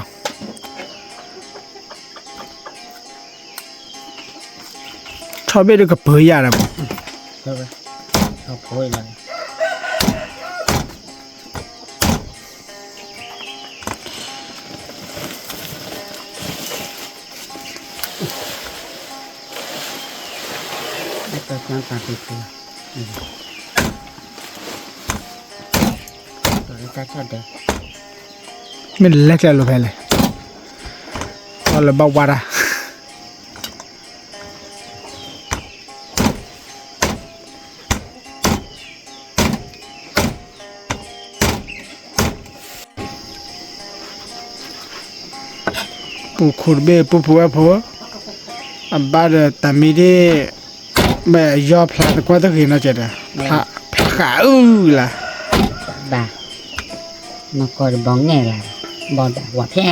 ျီဒီး ဆီဘ့ၣ်ဒုးကပၢၤယၤဒီးမး မ့ၢ်လဲၤကျဲလိာ်ဖဲလဲၣ်, အီၣ်လၢဘၣ်ဝါတၢ် ပူၤခိၣ်တဘ့ၣ် ပူဖိဝဲၢ်ဖိ, အဘၣ်ဒီးတၢ်မံဒ့ၣ်, ဘၣ်ယီၢ်ဖျါသကွၢ်တဂ့ၤနီတစဲးဒီး, ဖျါဃးအုၣ်လၢ်, ဘၣ်, နကီၢ်တဘီငဲၢ်လၢ်, ဘီဒၣ်ဝၤဖဲ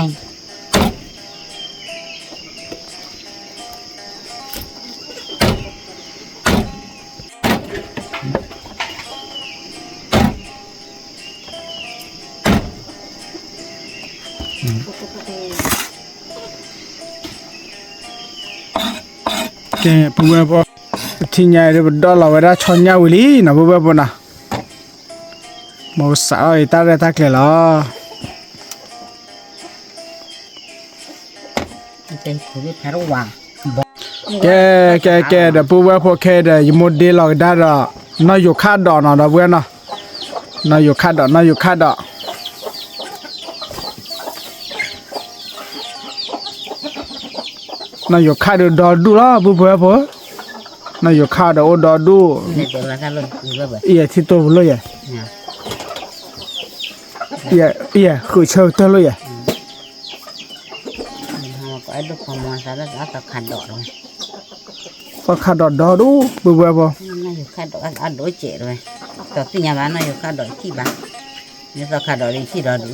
ကဲ ပုၢ်ဝဲၢ်ဖိ, ပထံၣ်ညါအံၤဒီး ပဒီၣ်လီၤဝဲဒၣ်ဆီညၣ်ဝံၤလံနီၤ ပုၢ်ဝဲၢ်ဖိနီၤ, မ်ကစးထီၣ်အံၤတၢ်ရဲၣ်တၢ်ကျဲၤလီၤ. ကဲ ကဲ ကဲ ဒီးပုၢ်ဝဲၢ်ဖိခဲအံၤဒီး ယမိၢ်ဒ့လီၤကဒါဒီး နီၢ်ယိၤခၣ်ဒီးနီၤ ဒီပုၢ်ဝဲၢ်နီၤ, နီၢ်ယိၤခၣ်ဒီး နီၢ်ယိၤခၣ်ဒီး နီၢ်ယိၤခၣ်ဒီးဒီဒူၣ်လီၤ ပုၢ်ဝဲၢ်ဖိ, နီၢ်ယိၤခၣ်ဒီးအိၣ်ဒီဒူၣ်, ယဲထံၣ်တိၢ်ပူၤလိၣ်ယဲ, ယဲဃုာ်ဆၢကတၢၢ်လိၣ်ယဲ သီခါဒီးဒီဒူၣ် ပုၢ်ဝဲၢ်ဖိ, သီခါဒီးအဒိၣ်စဲးတဝဲ, တသ့ၣ်ညါဘၣ် နီၢ်ယိၤခၣ်ဒီးယထံၣ်ဘၣ်, မ့ၢ်သီခါဒီးယထံၣ်ဒီးဒူၣ်ဒီး,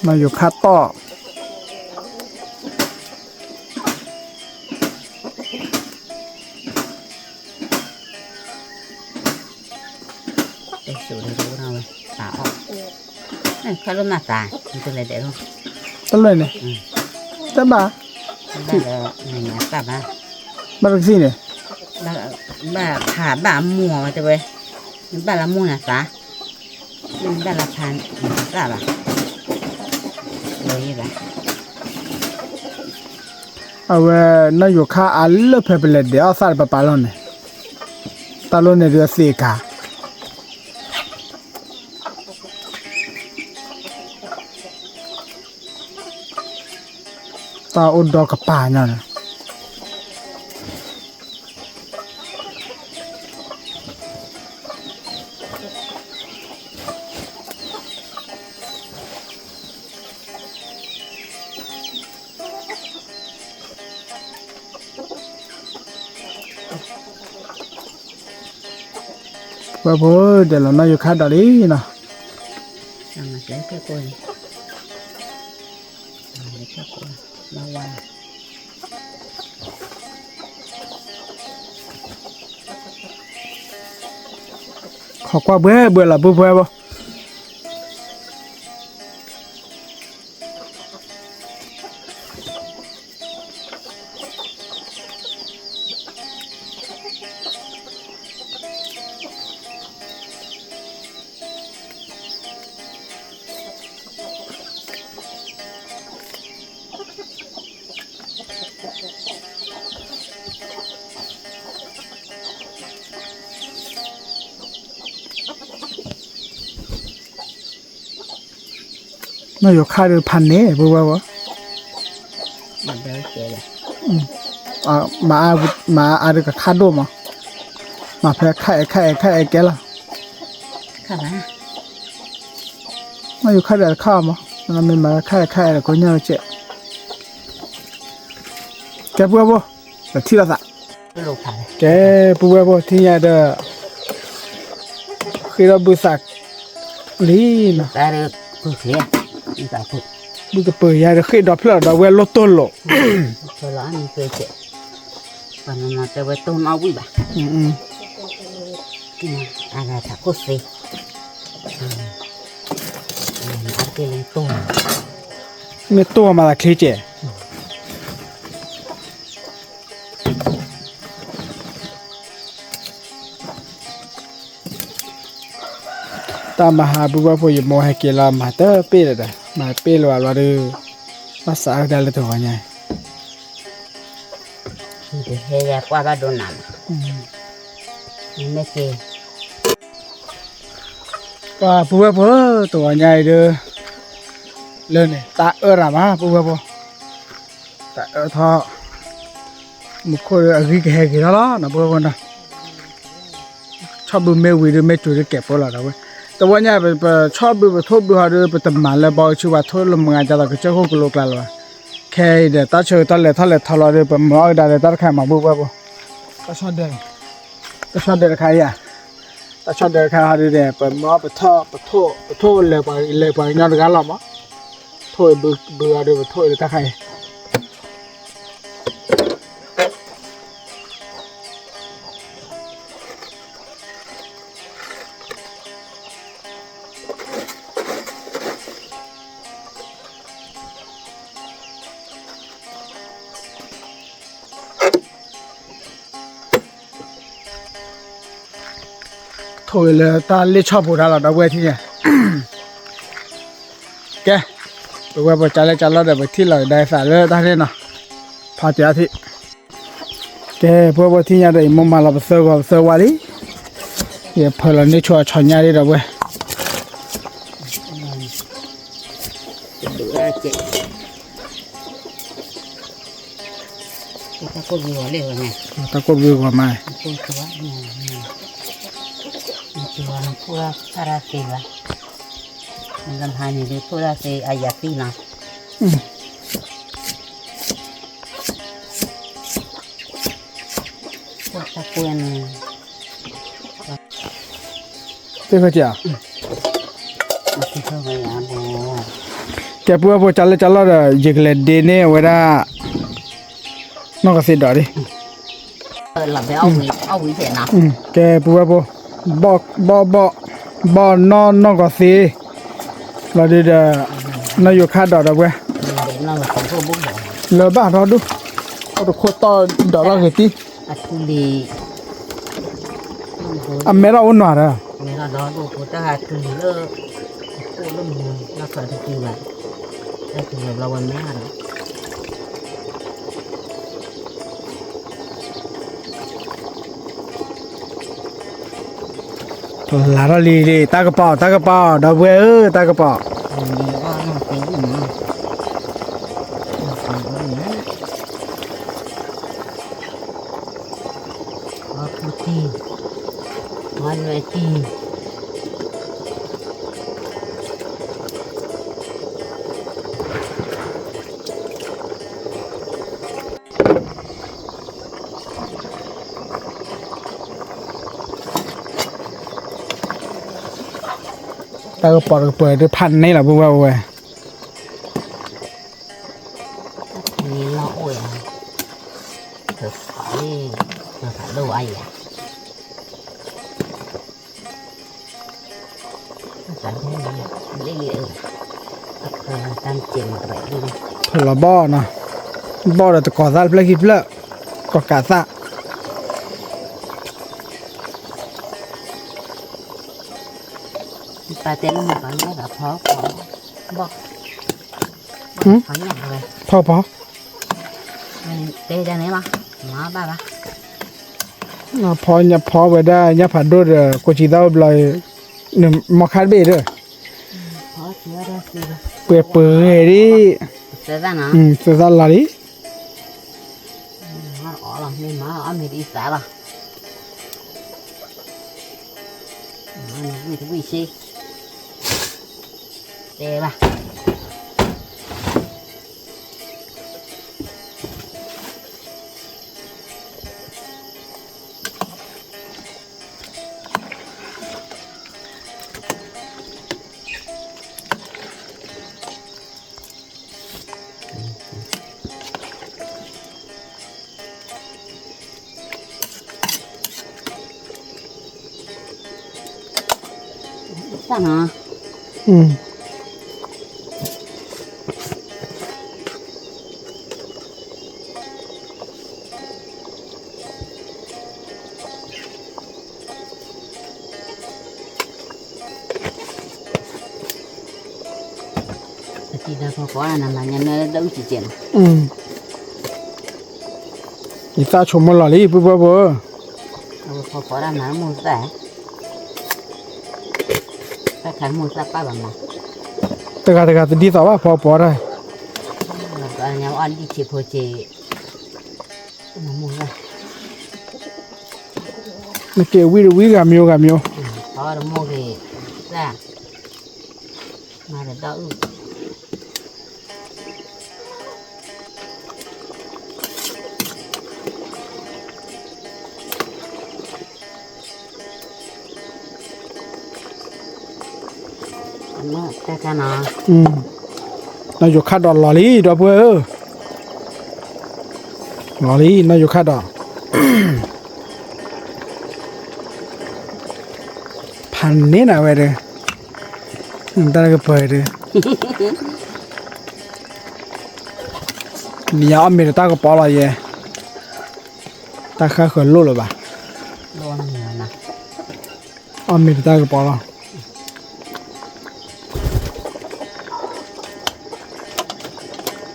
နီၢ်ယိၤခၣ်တီၢ် တဲစိၤဒီးဝဲ, တၢ်အီၣ်, ခါလိၣ်မၤသး, တလဲၤဒဲးလိၣ်, တလဲၤန့ၣ်, တဘၣ်, ဘၣ်လၢ, ဘၣ်တကသံၣ်န့ၣ်, ဘၣ်ဖးဘၣ်အမိၢ်ဝဲတဲဝဲ, ဘၣ်လၢမိၢ်နၤသး, ဘၣ်လၢဖးနၤသးဘၣ်, လီၤယဘၣ် အဝဲ နီၢ်ယိၤခၣ်အါလၢဖဲပလဲၤဒဲးအီၣ်သၣ်တပပာ်လီၤန့ၣ်, တၢ်လိၣ်န့ၣ်ဒုးသ့ကၤ, တၢ်အိၣ်ဒီကပၤညါန့ၣ်, ဝဲဖိ ဒဲးလီၤနီၢ်ယိၤခၣ်ဒီးလံနီၤ, ခိးကွၢ်ဘှဲဘှဲလီၤ ပုၢ်ဖိဝဲၢ်ဖိ နီၢ်ယိၤခၣ်ဒီးဖးန့ၣ် ပုၢ်ဝဲၢ်ဖိ, မၤအါဒုးကခၣ်ဒိၣ်မး, မၤဖဲခၣ်အဲၣ်ခၣ်အဲၣ်ခၣ်အဲၣ်ကဲလီၤ, နီၢ်ယိၤခၣ်ဒီးတခၣ်အီၤမး, မ့ၢ်မၤခၣ်အဲၣ်ခၣ်အဲၣ်ဒီးကိညၢ်ကဲ, ကဲပုၢ်ဝဲၢ်ဖိ, ဒီးထံၣ်လိာ်သး ကဲ ပုၢ်ဝဲၢ်ဖိ ထံၣ်ညါဒီး ဃ့ထီၣ်ဘုသးလံနီၤ, ဘုကပၢၤယၤဒီးဃ့ၢ်ဒီဖျၢၣ်ဒီးဝဲလိၣ်တိၢ်လိာ်, တဲဝဲတိၢ်နီၣ်ဝံၣ်ဘၣ်, အဂၤသးခိၣ်သ့, အက့လၢတိၢ်, မ့ၢ်တိၢ်မၤသးချ့ကဲး, တၢ်မၤဟးပုၢ်ဝဲၢ်ဖိ ယမိၢ်ဟဲက့ၤလီၤ မၤတပ့ၢ်လၢၤဒီး မၤတပ့ၢ်လၢၤဘၣ်ဘျီဒီး ဘၣ်စးဝဲဒၣ်လၢတဂီၤညါအံၤ, ဟဲယကွၢ်ဘၣ်ဒိနၤမး, မ့ၢ်က့ၤ ပှၤပုၢ်ဝဲၢ်ဖိ တဂီၤညါအံၤဒီး လၢန့ၣ် တၢ်အၢၣ်ရၤမး ပုၢ်ဝဲၢ်ဖိ, တၢ်အၢၣ်ထီၣ် မူခိၣ်ဒီးအဂံၢ်ကဟဲက့ၤထီၣ်လီၤနီၤ ပုၢ်ဝဲၢ်ဖိနီၤ, ဆီၣ်ဘုမ့ၢ်ဝံၤဒီး မ့ၢ်စူၤဒီးကဲးဖိလီၤဒီးဝဲ, တဝီညါ ပဆီၣ်ဘုပထိၣ်ဘုဟီဒီး ပတမၤလၢဘီကဆူပှၤထိၣ်လၢမုၢ်ဂၤ ဒ်သိးကစၢၢ်ခိၣ်ကလိကျါလၢၤဘၣ်, ခဲအံၤဒီး တၢ်ဆၢကတီၢ်လဲၤထီၣ်လဲၤထီလီၤဒီး ပမၤအီၣ်ကဒါဒီးတၢ်တခါမး ပုၢ်ဝဲၢ်ဖိ, တၢ်ဆီၣ်ဒၢ တၢ်ဆီၣ်ဒၢတခါယၤ, တၢ်ဆီၣ်ဒၢတခါဟီဒုးဒီး ပမၤပထီၣ် ပထိၣ် ပထိၣ်လဲၤပှၤလဲၤပှၤကညီတဂၤလီၤမး, ထိၣ်ဘုဘုဟီဒုး ပထိၣ်အံၤလၢတၢ်ခါအံၤ ထိၣ်အံၤလၢတၢ်လ့ၣ်ဆီၣ်ဖိတၢ်လီၤ ဒီပုၢ်ဝဲၢ်ထံၣ်ညါ, ကဲ, ပုၢ်ဝဲၢ်ဖိ ကၢ်လဲၢ်ကၢ်လီၢ်ဒီး ပထံၣ်လီၤကဒါသးလၢတၢ်န့ၣ်နီၤ, ဖီတံၢ်အထံၣ် ကဲ ပုၢ်ဝဲၢ်ဖိ ထံၣ်ညါဒီး ယမိၢ်မၤလီၤပသၢဂီၤပသၢဝါလံ, ယဖၢလီၤန့ၢ်ဆိအဆီညါဒံး ဒီပုၢ်ဝဲၢ်, တၢ်ကိၢ်ဘျုးဂီၤမး, နဖိၣ်တၢ်သ့ဘၣ်, နကမၤန့ၣ်ဒုး ဖိၣ်တၢ်သ့အယၤသံနီၤ, ဖိၣ်တၢ်ကွဲန့ၣ် သ့ၣ်ခၢကဲး, ကဲ ပုၢ်ဝဲၢ်ဖိ ကၢ်လဲၢ်ကၢ်လီၢ်ဒီး ယကလဲၤဒ့န့ၢ်အဝဲဒၣ် နီၢ်ကသ့ဒီးဒံး, ကဲ ပုၢ်ဝဲၢ်ဖိ, ဘီၣ်ဘီၣ်ဘီၣ် ဘီၣ်နီၢ်နီၢ်ကသ့, လီၤဒုးဒီး နီၢ်ယိၤခါဒီး ဒီပုၢ်ဝဲၢ်, လၢဘၣ်ထီၣ်ဒိၣ်, အိၣ်တခိၣ်တီၢ်ဒီးလီၢ်ဂ့ၤတံၢ် အမဲထီၣ်အိၣ်နွၤဒီး, လါထီၣ်လံလံ တၢ်ကပီၤ တၢ်ကပီၤ ဒီပုၢ်ဝဲၢ်ဧၢ တၢ်ကပီၤ အီၣ်ဖူတံၢ်, အီၣ်လွဲတံၢ်, တၢ်ကပီၤတကပၤဒီးဖးန့ၢ်လီၤ ပုၢ်ဝဲၢ်ဝဲ, န့ၣ်လီၤအိၣ်ယၤ, တဖးန့ၢ်, တဖးဒိၣ်ဝဲယၤ ဖဲလီၤဘီၣ်နီၤ, ဘီၣ်ဒီးတကိးသၣ်တဖျၢၣ်ခံဖျၢၣ်, ကိးကးသၣ်, ပတဲလၢမၤပှၤညၣ်ဒီးဖီ, ဘီၣ်, ဖီညၣ်ဖီဝဲ, ဖီဖီ, တဲဒ်န့ၣ်လီၤ, မၤဘၣ်ဘၣ် ဖီညၣ်ဖီဝဲဒၣ် ညၣ်ဖးဒိၣ်ဒီး ကိးစံးသၣ်အိၣ်ဘျီ, မီခါတဘ့ၣ်ဒီး, ပှဲၤပှဲၤဂ့ၤဒ်, သၢသၣ်လီၤလံ, မၤအီၣ်မ့ၢ်အီၣ်မ့ၢ်ဒ်သးလီၤ, မၤဝံၣ်တဝံၣ်စ့, တဲဘၣ် တၢ်ကပီၤတကပၤဒီး ဖးန့ၢ်လီၤ တၢ်နီၤ ယသးဆိကမိၣ်လီၤလံ ပုၢ်ဖိဖိဧၢ, တဂၤတဂၤတဒ်သိးဘၣ် ဖီပီတၢ် နကဲဝံတဝံဂၤမံၤဂၤမံၤ နီၢ်ယိၤခါဒီးလီၤလံ ဒီပုၢ်ဝဲၢ်ဧၢ, လီၤလံ နီၢ်ယိၤခါဒီး ဖးန့ၢ်နၤဝဲဒီး တၢ်ကပၤဒီး နယၤအီၣ်မ့ၤတတၢ်ကပီၤလီၤယဲ, တၢ်ဃၣ်ဃၢၤလိၣ်လၢၤဘၣ်, အီၣ်မ့ၤတတၢ်ကပီၤလီၤ.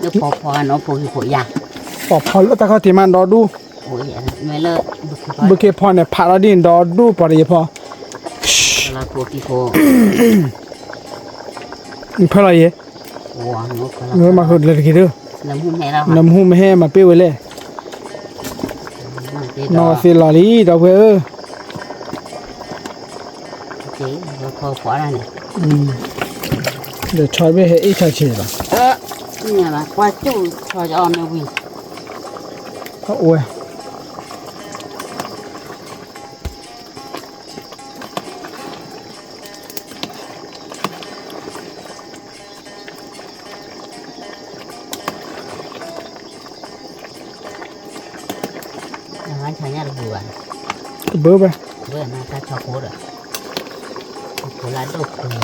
ပိာ်ဖီလၢတၢ်ခီၣ်ထံးမးဒီဒူၣ်, ဘုခ့ဖီန့ၣ် ဖးထီၣ်ဒ်န့ၣ်ဒီဒူၣ် ပီၤတယဲၢ်ဖီ, နဖၢလီၤယဲ, မၤဃုာ်လၢတက့ၢ်ဒီး, နမူမဟဲမၤပ့ၢ်ဝဲလဲၣ်, နီၢ်သ့လီၤလံ ဒီပုၢ်ဝဲၢ်ဧၢ. ဒီးဆီတဘ့ၣ်ဟဲအ့ၣ်ဆီဆံးလီၤ, ကွၢ်ကၠိၣ်ဆီအီၤမ့ၢ်ဝံၤ, အိၣ်ဝဲ တဘၣ်ဘၣ်, ကဲပုၢ်ဝဲၢ်ဖိ, ခီၣ်ဒီးထံၣ်ဒီးဖိနီၤ, ကဲပုၢ်ဝဲၢ်ဖိ ယမိၢ်ဖၢနုာ်ဒီး ဘီထီၣ်ဒီးတုၤယီတကဲးနီၤ. လီၤတ့ၢ်နၤ ပုၢ်ဝဲၢ်ဖိဧၢ,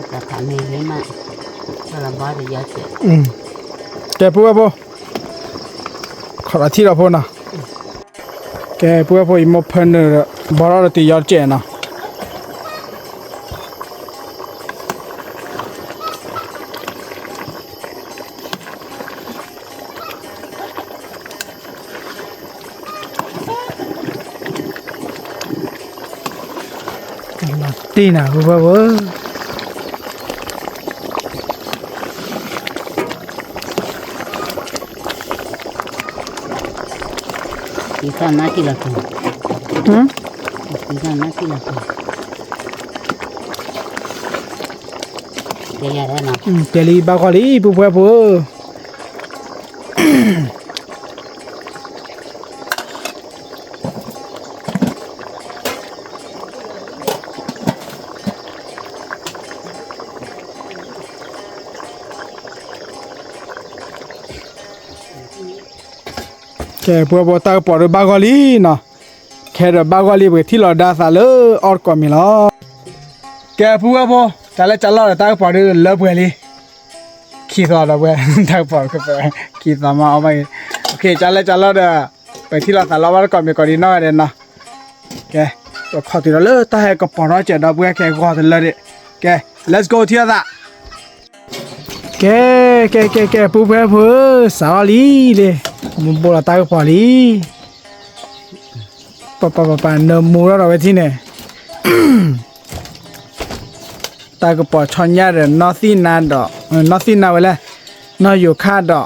တဲလံဘၣ်ဂီၢ်လံ ပုၢ်ဝဲၢ်ဖိဧၢ. ကဲ ပုၢ်ဝဲၢ်ဖိ တၢ်ကပီၤဒီးဘၣ်ဂီၢ်လံနီၤ, ခဲဒီးဘၣ်ဂီၢ်လံ ပကထံၣ်လီၤဒါသးလၢအီၣ်တကိးမံၤလီၤ. ကဲ ပုၢ်ဝဲၢ်ဖိ ကၢ်လဲၢ်ကၢ်လီၢ်ဒီး တၢ်ကပီၤဒီးလၢပှဲၤလံ, ခံသီဒီးပှဲၤ တၢ်ကပီၤဒီးပှဲၤ ခံသီမးအီၣ်ဘၣ်ဂ့ၤ, ကၢ်လဲၢ်ကၢ်လီၢ်ဒီး ပထံၣ်လီၤသးလီၤဘၣ်တကိးမံၤကိးဒံးနီၢ်ဂၤဒဲးနီၤ. ကဲ ပခီၣ်တုၤဒီးလၢတၢ်ဟဲကပီၤထီၣ်စဲးဒီး ပှဲၤခဲဂီၤတလၢဒံး, ကဲ let's go ထံၣ်လိာ်သး. ကဲ ကဲ ကဲ ကဲ ပုၢ်ဝဲၢ်ဖိဧၢ, စးထီၣ်လံလံ, မူဘိလီၤတၢ်ကပီၤလံ, ပပပပ နၢမူထီၣ်ဒီးဝဲထံၣ်န့ၣ်, တၢ်ကပီၤဆီညၣ်ဒီး နီၢ်သံၣ်နါဒီး နီၢ်သံၣ်နါဝဲလဲၣ်, နီၢ်ယိၤခါဒီး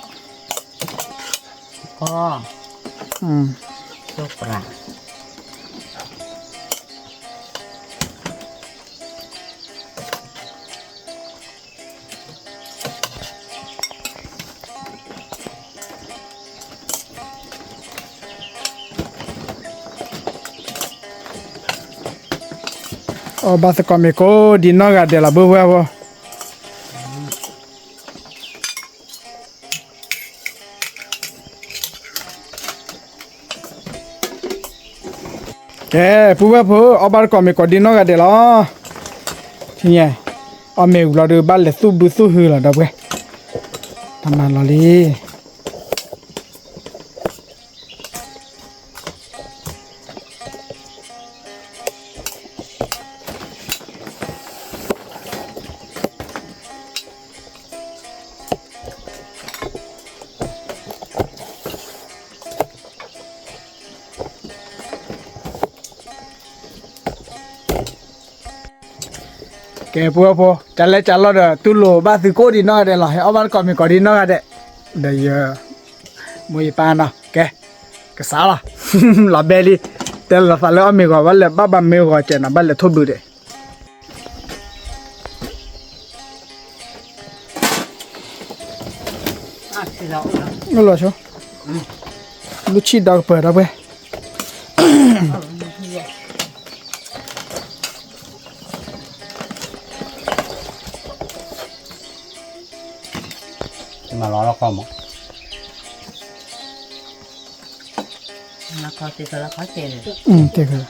အီၣ်ဘၣ်သကိးမံၤကိးဒံးနီၢ်ဂၤဒဲးလီၤ ပုၢ်ဝဲၢ်ဖိ. ကဲ ပုၢ်ဝဲၢ်ဖိ အီၣ်ဘၣ်တကိးမ့ၤကိးဒံနီၢ်ဂၤဒဲးလီၤ. ထံၣ်ညါ အီၣ်မ့ၤဝံၤလီၤဒီး ဘၣ်လဲၤသူၣ်ဘုသူၣ်ဟုလီၤ ဒီပုၢ်ဝဲၢ်, တၢ်မၤလီၤလံ. ကဲ ပုၢ်ဝဲၢ်ဖိ ကလဲၤကလီၤဒီး တူၢ်လိာ်ဘၣ်သုကိးဒံနီၢ်ဂၤဒဲးလီၤ. ဟဲအီၣ်ဘၣ်တကိးမ့ၤကိးဒံနီၢ်ဂၤဒဲး, ဒီးယ မိၢ်ယပၢ်နီၤ ကဲ ကစးလီၤ လီၤဘဲလံ. တဲလီၤသးလၢအီၣ်မ့ၤဂီၤ ဘၣ်လဲၤဘၣ်ဘၣ်မ့ၤဂီၤကဲနီၤ ဘၣ်လဲၤထိၣ်ဘုဒဲး. အိၣ်လီၤဆိ, လူၢ်ဆံၣ်ဒီကပၤဒီပုၢ်ဝဲၢ်. မၤလီၤလီၤခီမး, လီၤခီတဲခဲလီၤခီတဲလီၤ, တဲခဲလီၤ.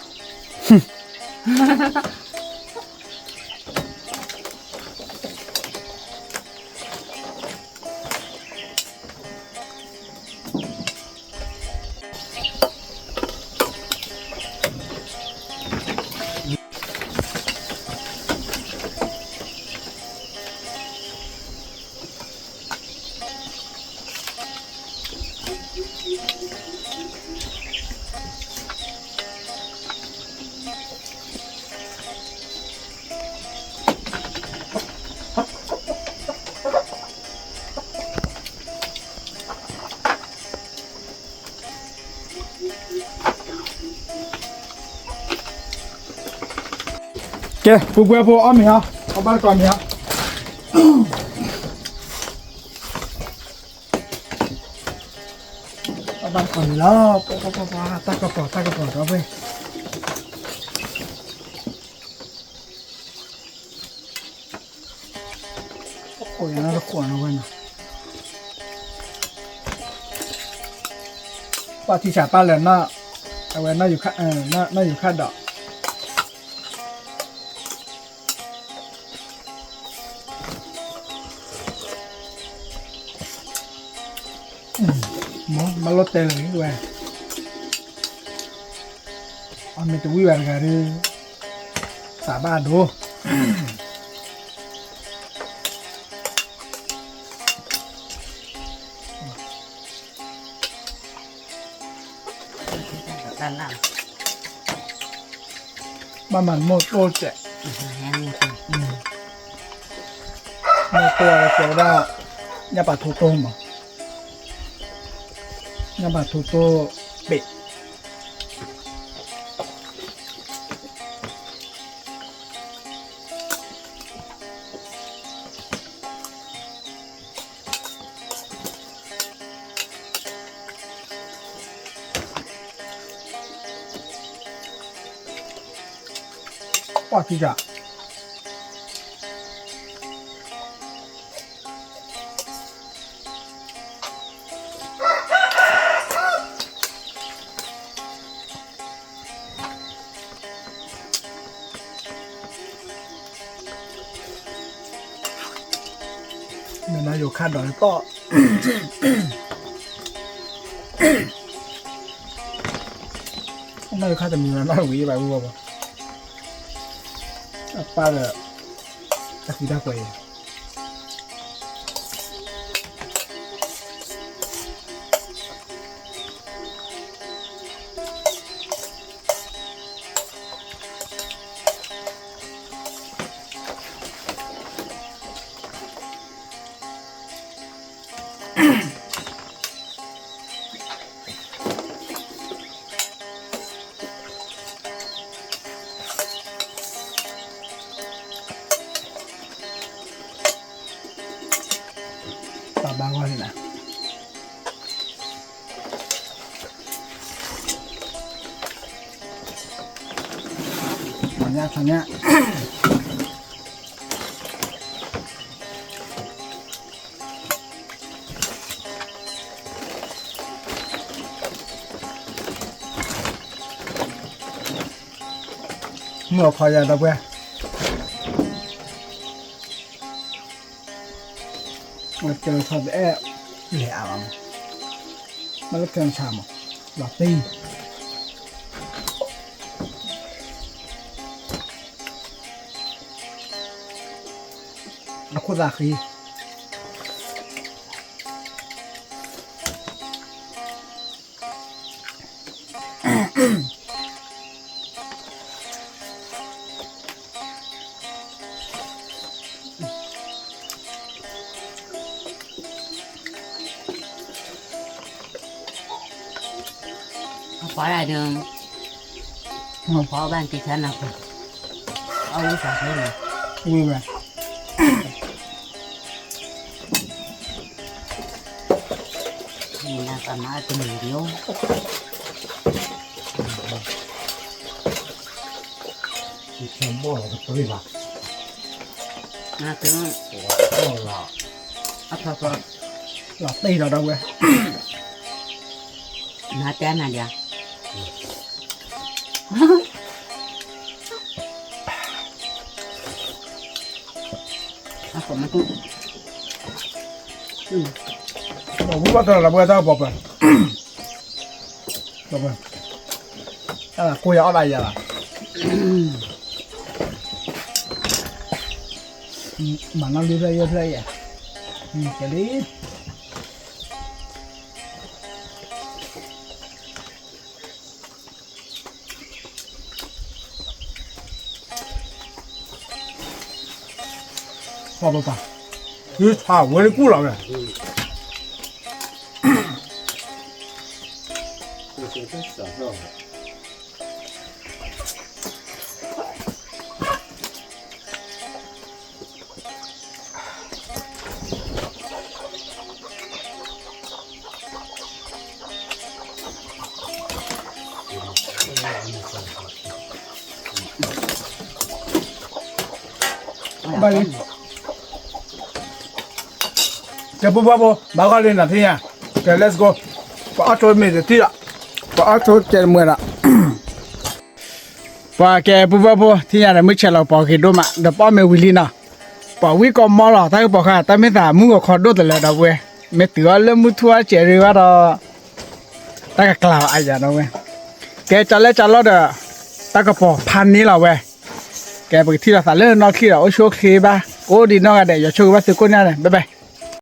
ကဲ ပုၢ်ဝဲၢ်ဖိ အီၣ်မ့ၤဟီ, အီၣ်ဘၣ်တကိးမ့ၤဟီ, အီၣ်ဘၣ်တကိးမ့ၤလီၤ, ပှၤပှၤပှၤပှၤ တၢ်ကပီၤ တၢ်ကပီၤဒီပုၢ်ဝဲၢ်. တခိးယၤနီတခိးနီဝဲနီၤ, ပှၤထံဆးပၢ်လၢာ်နီၤ, အဝဲ နီၢ်ယူၤခၣ်ဒီး မ့ၢ်ဘၣ်လိၣ်တဲလၢာ်ဝဲ, အမ့ၢ်တဝံၣ်ဘၣ်တဂၤဒီး သးဘၣ်ဒိ, ဘၣ်မၤမိၢ်တိၢ်စဲး, မိၢ်တိၢ်ဝဲတဲဝဲဒၣ် ညၣ်ပာ်ထူတိၢ်မး, ညၣ်ပာ်ထူတိၢ်ပ့း ပှၤထံၣ်ယၤ မ့ၢ်နီၢ်ယိၤခါဒီးတီၢ်, နီၢ်ယိၤခါတမံၤနီၢ်ဝံၤဘၣ်ဝံၤဘၣ်, အပၢ်ဒီး အသံတၢ်ကွဲးအံၤ ပာ်ဘၣ်ဂီၢ်န့ၣ်လီၤ, ထီၣ်ညၣ် ထီၣ်ညၣ် ပာ်ဘၣ်ဂီၢ်န့ၣ်လီၤ. မုၢ်အခီယၤဒီပုၢ်ဝဲၢ်, ကဲလၢထီၣ်တအဲၣ်လဲၤအါဘၣ်မး, မ့ၢ်လၢကဲဆါမး, လီၤတံၢ်, အခိၣ်သးဃံ အပှၤဒၣ်ဒီး, အပှၤဘၣ်က့ၤဆါနၤပှၤ, အဝဲသးခဲန့ၣ်, ဝဲဝဲ, နကမၤတမံၤလီၤ, ဆၢဘီၣ်လီၤတပရ့ၣ်ဘၣ်, နက, အထီၣ်ထီၣ်, လီၤတံၢ်လီၤဒီပုၢ်ဝဲၢ်, နတဲနၤဒံးဧါ ပှၤဝံဘၣ်တၢ်လီၤလၢပဝဲတၢ်ကပီၤပၢၤ, တၢ်ကိၢ်ယၤအီၣ်ဒၣ်ယၤလီၤ, မၤနီၣ်လံဖျၢၣ်ယဲၢ်ဖျၢၣ်ယဲၢ်, ကဲလံ ပၢ်ပၢ်ပၢ်, ယထါဝဲလၢကူၣ်လီၤဝဲ, ဘၣ်လံ, ကဲ ပုၢ်ဖိဖိ ဘၣ်ဂီၢ်လံနၤထံၣ်ညါ, ကဲ let's go, ပှၤအီၣ်ဆိမ့ၢ်တထံၣ်ဒီး, ပှၤအီၣ်ဆိကဲတမုာ်ဒီး, ပှၤကဲ ပုၢ်ဖိဖိ ထံၣ်ညါဒီး မုၢ်ဆဲးလီၤပီၤက့ၤဒိၣ်မး ဒီးပအီၣ်မ့ၤဝံၤလံနီၤ, ပှၤဝံကီၢ်မီလီၤ တၢ်ကပီၤဃာ် တၢ်မ့ၢ်သးမုၢ်ဂီၤခီဒိၣ်တလၢဒီပုၢ်ဝဲၢ်, မ့ၢ်တုၤအီၤလၢမုၢ်ထူၣ်အီၣ်စဲးရ့ဝဲဒီး တၢ်ကကျါအယၤဒီပုၢ်ဝဲၢ်, ကဲ ကၠီလဲၣ်ကၠီလီၢ်ဒီး တၢ်ကပီၤဖးန့ၢ်လီၤဝဲ, ကဲ ပကထံၣ်လိာ်သးလၢနီၢ်ခံဒီး အိၣ်ဆူၣ်အိၣ်ချ့ဘၣ် ကိးဒံးနီၢ်ဂၤဒဲး ယွၤဆိၣ်ဂ့ၤဘၣ်သုကိးန့ၢ်န့ၣ် bye bye.